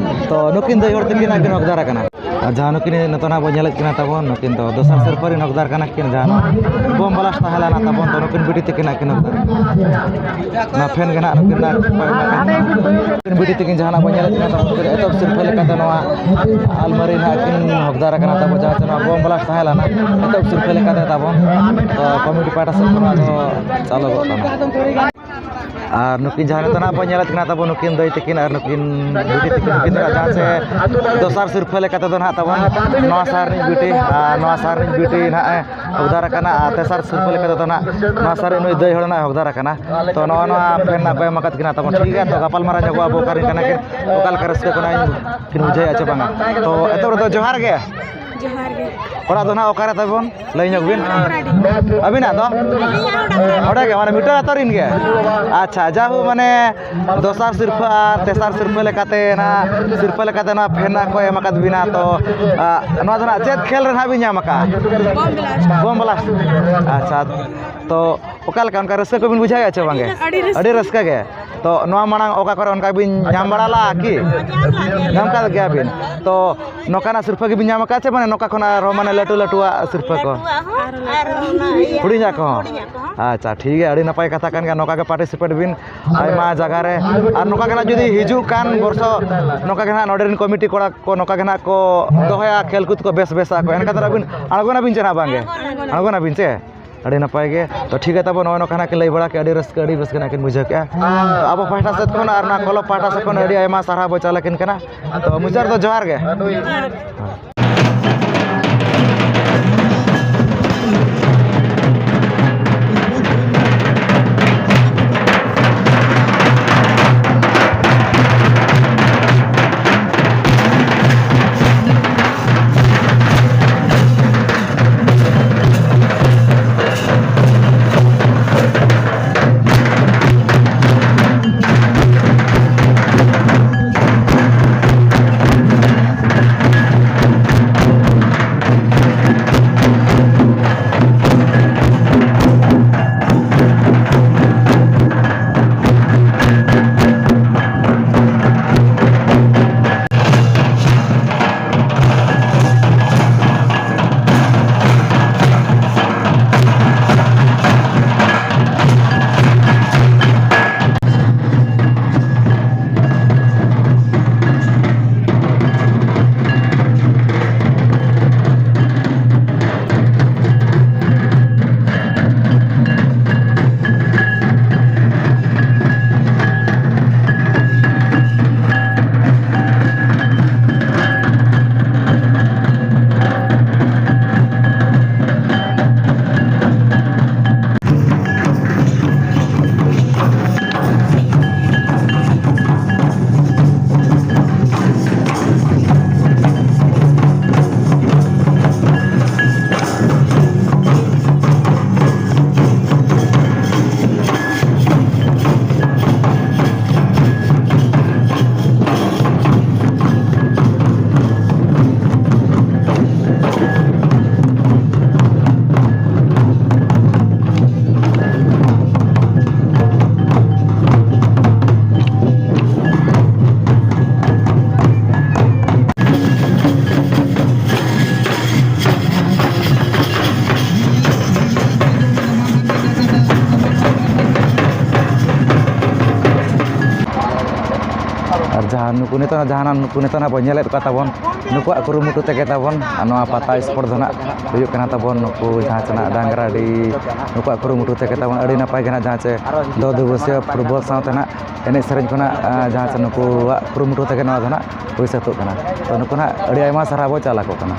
ᱛᱚ ᱱᱩᱠᱤᱱ ᱫᱟᱹᱭ ᱦᱚᱲ ᱛᱟᱹᱠᱤᱱ ᱱᱟᱜ ᱠᱤᱱ ᱦᱚᱠᱫᱟᱨ ᱟᱠᱟᱱᱟ᱾ ᱟᱨ ᱡᱟᱦᱟᱸ ᱱᱩᱠᱤᱱ ᱱᱤᱛᱚᱜ ᱱᱟᱜ ᱵᱚᱱ ᱧᱮᱞᱮᱫ ᱠᱤᱱᱟ ᱛᱟᱵᱚᱱ, ᱱᱩᱠᱤᱱ ᱫᱚ ᱫᱚᱥᱟᱨ ᱥᱤᱨᱯᱷᱟᱹ ᱨᱤᱱ ᱦᱚᱠᱫᱟᱨ ᱠᱟᱱᱟ ᱠᱤᱱ, ᱡᱟᱦᱟᱸ ᱵᱳᱢ ᱵᱞᱟᱥᱴ ᱛᱟᱦᱮᱸ ᱞᱮᱱᱟ ᱛᱟᱵᱚᱱ, ᱛᱚ ᱱᱩᱠᱤᱱ ᱵᱤᱴᱤ ᱛᱟᱹᱠᱤᱱ ᱱᱟᱜ ᱠᱤᱱ ᱦᱚᱠᱫᱟᱨ ᱟᱠᱟᱱᱟ᱾ ᱚᱱᱟ ᱯᱷᱮᱱ ᱜᱮ ᱱᱟᱜ ᱱᱩᱠᱤᱱ ᱱᱟᱜ ᱱᱩᱠᱤᱱ ᱵᱤᱴᱤ ᱛᱟᱹᱠᱤᱱ ᱡᱟᱦᱟᱸ ᱱᱟᱜ ᱵᱚᱱ ᱧᱮᱞᱮᱫ ᱠᱤᱱᱟ ᱛᱟᱵᱚᱱ, ᱱᱩᱠᱤᱱ ᱫᱚ ᱮᱛᱚᱦᱚᱵ ᱥᱤᱨᱯᱷᱟᱹ ᱞᱮᱠᱟᱛᱮ ᱱᱚᱣᱟ ᱟᱞᱢᱟᱨᱤ ᱱᱟᱜ ᱠᱤᱱ ᱦᱚᱠᱫᱟᱨ ᱟᱠᱟᱱᱟ ᱛᱟᱵᱚᱱ, ᱡᱟᱦᱟᱸ ᱪᱮ ᱱᱚᱣᱟ ᱵᱳᱢ ᱵᱞᱟᱥᱴ ᱛᱟᱦᱮᱸ ᱞᱮᱱᱟ, ᱮᱛᱚᱦᱚᱵ ᱥᱤᱨᱯᱷᱟᱹ ᱞᱮᱠᱟᱛᱮ ᱛᱟᱵᱚᱱ, ᱛᱚ ᱠᱚᱢᱤᱴᱤ ᱯᱟᱦᱴᱟ ᱥᱮᱫ ᱠᱷᱚᱱ ᱱᱚᱣᱟ ᱫᱚ ᱪᱟᱹᱞᱩᱜᱚᱜ ᱠᱟᱱᱟ᱾ ᱟᱨ ᱱᱩᱠᱤᱱ ᱡᱟᱦᱟᱸ ᱱᱤᱛᱚᱜ ᱱᱟᱜ ᱵᱚᱱ ᱧᱮᱞᱮᱫ ᱠᱤᱱᱟ ᱛᱟᱵᱚᱱ, ᱱᱩᱠᱤᱱ ᱫᱟᱹᱭ ᱛᱟᱹᱠᱤᱱ ᱟᱨ ᱱᱩᱠᱤᱱ ᱵᱤᱴᱤ ᱛᱟᱹᱠᱤᱱ, ᱱᱩᱠᱤᱱ ᱫᱚ ᱱᱟᱜ ᱡᱟᱦᱟᱸ ᱪᱮ ᱫᱚᱥᱟᱨ ᱥᱤᱨᱯᱷᱟᱹ ᱞᱮᱠᱟ ᱛᱮᱫᱚ ᱱᱟᱜ ᱛᱟᱵᱚᱱ ᱱᱚᱣᱟ ᱥᱟᱨ ᱨᱤᱱᱤᱡ ᱵᱤᱴᱤ ᱟᱨ ᱱᱚᱣᱟ ᱥᱟᱨ ᱨᱤᱱᱤᱡ ᱵᱤᱴᱤ ᱱᱟᱜ ᱮ ᱦᱚᱠᱫᱟᱨ ᱟᱠᱟᱱᱟ᱾ ᱟᱨ ᱛᱮᱥᱟᱨ ᱥᱤᱨᱯᱷᱟᱹ ᱞᱮᱠᱟ ᱛᱮᱫᱚ ᱱᱟᱜ ᱱᱚᱣᱟ ᱥᱟᱨ ᱨᱤᱱᱤᱡ ᱱᱩᱭ ᱫᱟᱹᱭ ᱦᱚᱲ ᱱᱟᱜ ᱮ ᱦᱚᱠᱫᱟᱨ ᱟᱠᱟᱱᱟ᱾ ᱛᱚ ᱱᱚᱜᱼᱚ ᱱᱚᱣᱟ ᱯᱷᱮᱱ ᱱᱟᱜ ᱠᱚ ᱮᱢ ᱟᱠᱟᱫ ᱠᱤᱱᱟ ᱛᱟᱵᱚᱱ, ᱴᱷᱤᱠ ᱜᱮᱭᱟ᱾ ᱛᱚ ᱜᱟᱯᱟᱞ ᱢᱟᱨᱟᱣ ᱧᱚᱜᱚᱜᱼᱟ ᱵᱚ ᱚᱠᱟ ᱨᱤᱱ ᱠᱟᱱᱟ ᱠᱤᱱ, ᱚᱠᱟ ᱞᱮᱠᱟ ᱨᱟᱹᱥᱠᱟᱹ ᱠᱚ ᱱᱟᱜ ᱠᱤᱱ ᱵᱩᱡᱷᱟᱹᱣᱮᱫᱼᱟ ᱪᱮ ᱵᱟᱝᱟ᱾ ᱛᱚ ᱮᱛᱚᱦᱚᱵ ᱨᱮᱫᱚ ᱡᱚᱦᱟᱨ ᱜᱮ᱾ ᱡᱚᱦᱟᱨ ᱜᱮ᱾ ᱚᱲᱟᱜ ᱫᱚ ᱱᱟᱜ ᱚᱠᱟᱨᱮ ᱛᱟᱵᱚᱱ? ᱞᱟᱹᱭ ᱧᱚᱜ ᱵᱤᱱ᱾ ᱟᱹᱵᱤᱱᱟᱜ ᱫᱚ? ᱚᱸᱰᱮ ᱜᱮ, ᱢᱟᱱᱮ ᱢᱤᱴᱟᱨ ᱟᱛᱳ ᱨᱮᱱ ᱜᱮ? ᱟᱪᱪᱷᱟ, ᱡᱟᱦᱳ, ᱢᱟᱱᱮ ᱫᱚᱥᱟᱨ ᱥᱤᱨᱯᱷᱟᱹ ᱟᱨ ᱛᱮᱥᱟᱨ ᱥᱤᱨᱯᱷᱟᱹ ᱞᱮᱠᱟᱛᱮ ᱱᱟᱜ ᱥᱤᱨᱯᱷᱟᱹ ᱞᱮᱠᱟᱛᱮ ᱱᱚᱣᱟ ᱯᱷᱮᱱ ᱱᱟᱜ ᱠᱚ ᱮᱢ ᱟᱠᱟᱫ ᱵᱤᱱᱟ᱾ ᱛᱚ, ᱟ, ᱱᱚᱣᱟ ᱫᱚ ᱱᱟᱜ ᱪᱮᱫ ᱠᱷᱮᱞ ᱨᱮ ᱱᱟᱜ ᱵᱤᱱ ᱧᱟᱢ ᱟᱠᱟᱫᱼᱟ? ᱵᱳᱢ ᱵᱞᱟᱥᱴ᱾ ᱵᱳᱢ ᱵᱞᱟᱥᱴ᱾ ᱟᱪᱪᱷᱟ, ᱛᱚ ᱚᱠᱟ ᱞᱮᱠᱟ, ᱚᱱᱠᱟ ᱨᱟᱹᱥᱠᱟᱹ ᱠᱚᱵᱤᱱ ᱵᱩᱡᱷᱟᱹᱣᱮᱫᱼᱟ ᱪᱮ ᱵᱟᱝᱜᱮ? ᱟᱹᱰᱤ ᱨᱟᱹᱥᱠᱟᱹ᱾ ᱟᱹᱰᱤ ᱨᱟᱹᱥᱠᱟᱹ ᱜᱮ᱾ ᱛᱚ ᱱᱚᱣᱟ ᱢᱟᱲᱟᱝ ᱚᱠᱟ ᱠᱚᱨᱮ ᱚᱱᱠᱟ ᱵᱤᱱ ᱧᱟᱢ ᱵᱟᱲᱟ ᱞᱟᱜᱼᱟ ᱠᱤ? ᱧᱟᱢ ᱞᱟᱜ ᱜᱮᱭᱟ᱾ ᱧᱟᱢ ᱠᱟᱜ ᱜᱮᱭᱟ ᱵᱤᱱ᱾ ᱛᱚ ᱱᱚᱝᱠᱟᱱᱟᱜ ᱥᱤᱨᱯᱷᱟᱹ ᱜᱮᱵᱤᱱ ᱧᱟᱢ ᱟᱠᱟᱫ ᱪᱮ ᱢᱟᱱᱮ ᱱᱚᱝᱠᱟ ᱠᱷᱚᱱ ᱟᱨᱦᱚᱸ ᱢᱟᱱᱮ ᱞᱟᱹᱴᱩ ᱞᱟᱹᱴᱩᱣᱟᱜ ᱥᱤᱨᱯᱷᱟᱹ ᱠᱚ? ᱞᱟᱹᱴᱩᱣᱟᱜ ᱦᱚᱸ ᱟᱨ ᱚᱱᱟ ᱤᱭᱟᱹ ᱦᱩᱰᱤᱧᱟᱜ ᱠᱚᱦᱚᱸ? ᱦᱩᱰᱤᱧᱟᱜ ᱠᱚᱦᱚᱸ᱾ ᱟᱪᱪᱷᱟ, ᱴᱷᱤᱠ ᱜᱮᱭᱟ, ᱟᱹᱰᱤ ᱱᱟᱯᱟᱭ ᱠᱟᱛᱷᱟ ᱠᱟᱱ ᱜᱮᱭᱟ, ᱱᱚᱝᱠᱟ ᱜᱮ participate ᱵᱤᱱ ᱟᱭᱢᱟ ᱡᱟᱭᱜᱟ ᱨᱮ᱾ ᱟᱨ ᱱᱚᱝᱠᱟ ᱜᱮ ᱱᱟᱜ ᱡᱩᱫᱤ ᱦᱤᱡᱩᱜ ᱠᱟᱱ ᱵᱚᱨᱥᱚ ᱱᱚᱝᱠᱟ ᱜᱮ ᱱᱟᱜ ᱱᱚᱰᱮ ᱨᱮᱱ ᱠᱚᱢᱤᱴᱤ ᱠᱚᱲᱟ ᱠᱚ ᱱᱚᱝᱠᱟ ᱜᱮ ᱱᱟᱜ ᱠᱚ ᱫᱚᱦᱚᱭᱟ ᱠᱷᱮᱞ ᱠᱩᱫ ᱠᱚ ᱵᱮᱥ ᱵᱮᱥᱟᱜ ᱠᱚ, ᱮᱱᱠᱷᱟᱱ ᱫᱚ ᱟᱹᱵᱤᱱ ᱟᱬᱜᱚᱱᱟᱵᱤᱱ ᱪᱮ ᱱᱟᱜ ᱵᱟᱝᱜᱮ? ᱟᱬᱜᱚᱱᱟᱵᱤᱱ᱾ ᱟᱬᱜᱚᱱᱟᱵᱤᱱ ᱪᱮ? ᱟᱹᱰᱤ ᱱᱟᱯᱟᱭ ᱜᱮ᱾ ᱛᱚ ᱴᱷᱤᱠ ᱜᱮᱭᱟ ᱛᱟᱵᱚᱱ, ᱱᱚᱜᱼᱚᱭ ᱱᱚᱝᱠᱟ ᱱᱟᱜ ᱠᱤᱱ ᱞᱟᱹᱭ ᱵᱟᱲᱟ ᱠᱮᱫᱼᱟ, ᱟᱹᱰᱤ ᱨᱟᱹᱥᱠᱟᱹ, ᱟᱹᱰᱤ ᱨᱟᱹᱥᱠᱟᱹ ᱱᱟᱜ ᱠᱤᱱ ᱵᱩᱡᱷᱟᱹᱣ ᱠᱮᱫᱼᱟ᱾ ᱛᱚ ᱟᱵᱚ ᱯᱟᱦᱴᱟ ᱥᱮᱫ ᱠᱷᱚᱱ ᱟᱨ ᱱᱚᱣᱟ ᱠᱞᱟᱵᱽ ᱯᱟᱦᱴᱟ ᱥᱮᱫ ᱠᱷᱚᱱ ᱟᱹᱰᱤ ᱟᱭᱢᱟ ᱥᱟᱨᱦᱟᱣ ᱵᱚ ᱪᱟᱞ ᱟᱹᱠᱤᱱ ᱠᱟᱱᱟ᱾ ᱛᱚ ᱢᱩᱪᱟᱹᱫ ᱨᱮᱫᱚ ᱡᱚᱦᱟᱨ ᱜᱮ᱾ ᱡᱟᱦᱟᱸ ᱱᱩᱠᱩ ᱱᱤᱛᱚᱜ ᱡᱟᱦᱟᱱᱟᱜ ᱱᱩᱠᱩ ᱱᱤᱛᱚᱜ ᱵᱚᱱ ᱧᱮᱞᱮᱫ ᱠᱚᱣᱟ ᱛᱟᱵᱚᱱ, ᱱᱩᱠᱩᱣᱟᱜ ᱠᱩᱨᱩᱢᱩᱴᱩ ᱛᱮᱜᱮ ᱛᱟᱵᱚᱱ ᱱᱚᱣᱟ ᱯᱟᱛᱟ ᱥᱯᱳᱨᱴ ᱫᱚ ᱱᱟᱜ ᱦᱩᱭᱩᱜ ᱠᱟᱱᱟ ᱛᱟᱵᱚᱱ᱾ ᱱᱩᱠᱩ ᱡᱟᱦᱟᱸ ᱪᱮᱱᱟᱜ ᱰᱟᱝᱨᱟ ᱰᱤ, ᱱᱩᱠᱩᱣᱟᱜ ᱠᱩᱨᱩᱢᱩᱴᱩ ᱛᱮᱜᱮ ᱛᱟᱵᱚᱱ ᱟᱹᱰᱤ ᱱᱟᱯᱟᱭ ᱜᱮ ᱱᱟᱜ ᱡᱟᱦᱟᱸ ᱪᱮ ᱫᱚ ᱫᱤᱵᱚᱥᱤᱭᱟᱹ ᱯᱷᱩᱴᱵᱚᱞ ᱥᱟᱶᱛᱮ ᱱᱟᱜ ᱮᱱᱮᱡ ᱥᱮᱨᱮᱧ ᱠᱷᱚᱱᱟᱜ ᱡᱟᱦᱟᱸ ᱪᱮ ᱱᱩᱠᱩᱣᱟᱜ ᱠᱩᱨᱩᱢᱩᱴᱩ ᱛᱮᱜᱮ ᱱᱚᱣᱟ ᱫᱚ ᱱᱟᱜ ᱦᱩᱭ ᱥᱟᱹᱛᱚᱜ ᱠᱟᱱᱟ᱾ ᱛᱚ ᱱᱩᱠᱩ ᱱᱟᱜ ᱟᱹᱰᱤ ᱟᱭᱢᱟ ᱥᱟᱨᱦᱟᱣ ᱵᱚ ᱪᱟᱞ ᱟᱠᱚ ᱠᱟᱱᱟ᱾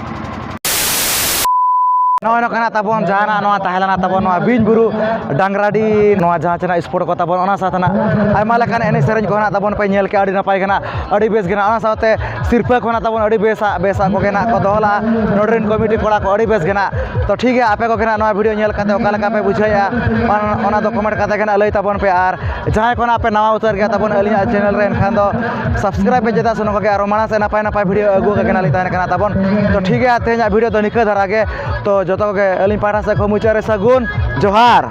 ᱱᱚᱜᱼᱚᱭ ᱱᱚᱝᱠᱟᱱᱟᱜ ᱛᱟᱵᱚᱱ ᱡᱟᱦᱟᱱᱟᱜ ᱱᱚᱣᱟ ᱛᱟᱦᱮᱸ ᱞᱮᱱᱟ ᱛᱟᱵᱚᱱ ᱱᱚᱣᱟ ᱵᱤᱧ ᱵᱩᱨᱩ ᱰᱟᱝᱨᱟᱰᱤ, ᱱᱚᱣᱟ ᱡᱟᱦᱟᱸ ᱪᱮᱱᱟᱜ ᱥᱯᱳᱨᱴ ᱠᱚ ᱛᱟᱵᱚᱱ, ᱚᱱᱟ ᱥᱟᱶᱛᱮ ᱱᱟᱜ ᱟᱭᱢᱟ ᱞᱮᱠᱟᱱ ᱮᱱᱮᱡ ᱥᱮᱨᱮᱧ ᱠᱚ ᱱᱟᱜ ᱛᱟᱵᱚᱱ ᱯᱮ ᱧᱮᱞ ᱠᱮᱜᱼᱟ, ᱟᱹᱰᱤ ᱱᱟᱯᱟᱭ ᱜᱮ ᱱᱟᱜ, ᱟᱹᱰᱤ ᱵᱮᱥ ᱜᱮ ᱱᱟᱜ᱾ ᱚᱱᱟ ᱥᱟᱶᱛᱮ ᱥᱤᱨᱯᱟᱹ ᱠᱚ ᱱᱟᱜ ᱛᱟᱵᱚᱱ ᱟᱹᱰᱤ ᱵᱮᱥᱟᱜ ᱵᱮᱥᱟᱜ ᱠᱚᱜᱮ ᱱᱟᱜ ᱠᱚ ᱫᱚᱦᱚ ᱞᱟᱜᱼᱟ ᱱᱚᱰᱮ ᱨᱮᱱ ᱠᱚᱢᱤᱴᱤ ᱠᱚᱲᱟ ᱠᱚ, ᱟᱹᱰᱤ ᱵᱮᱥ ᱜᱮ ᱱᱟᱜ᱾ ᱛᱚ ᱴᱷᱤᱠ ᱜᱮᱭᱟ, ᱟᱯᱮ ᱠᱚᱜᱮ ᱱᱟᱜ ᱱᱚᱣᱟ ᱵᱷᱤᱰᱤᱭᱳ ᱧᱮᱞ ᱠᱟᱛᱮ ᱚᱠᱟ ᱞᱮᱠᱟ ᱯᱮ ᱵᱩᱡᱷᱟᱹᱣᱮᱫᱼᱟ, ᱚᱱᱟ, ᱚᱱᱟ ᱫᱚ ᱠᱚᱢᱮᱱᱴ ᱠᱟᱛᱮ ᱜᱮ ᱱᱟᱜ ᱞᱟᱹᱭ ᱛᱟᱵᱚᱱ ᱯᱮ᱾ ᱟᱨ ᱡᱟᱦᱟᱸᱭ ᱠᱚ ᱱᱟᱜ ᱯᱮ ᱱᱟᱣᱟ ᱩᱛᱟᱹᱨ ᱜᱮᱭᱟ ᱛᱟᱵᱚᱱ ᱟᱹᱞᱤᱧᱟᱜ ᱪᱮᱱᱮᱞ ᱨᱮ, ᱮᱱᱠᱷᱟᱱ ᱫᱚ ᱥᱟᱵᱥᱠᱨᱟᱭᱤᱵᱽ ᱯᱮ, ᱪᱮᱫᱟᱜ ᱥᱮ ᱱᱚᱝᱠᱟ ᱜᱮ ᱟᱨᱚ ᱢᱟᱲᱟᱝ ᱥᱮᱫ ᱱᱟᱯᱟᱭ ᱱᱟᱯᱟᱭ ᱵᱷᱤᱰᱤᱭᱳ ᱟᱹᱜᱩ ᱟᱠᱟ ᱜᱮ ᱱᱟᱜ ᱞᱤᱧ ᱛᱟᱦᱮᱱ ᱠᱟᱱᱟ ᱛᱟᱵᱚᱱ᱾ ᱛᱚ ᱴᱷᱤᱠ ᱜᱮᱭᱟ, ᱛᱮᱦᱮᱧᱟᱜ ᱵᱷᱤᱰᱤᱭᱳ ᱫᱚ ᱱᱤᱠᱟᱹ ᱫᱷᱟᱨᱟ ᱜᱮ᱾ ᱛᱚ ᱡᱚᱛᱚ ᱠᱚᱜᱮ ᱟᱹᱞᱤᱧ ᱯᱟᱦᱴᱟ ᱥᱮᱫ ᱠᱷᱚᱱ ᱢᱩᱪᱟᱹᱫ ᱨᱮ ᱥᱟᱹᱜᱩᱱ ᱡᱚᱦᱟᱨ᱾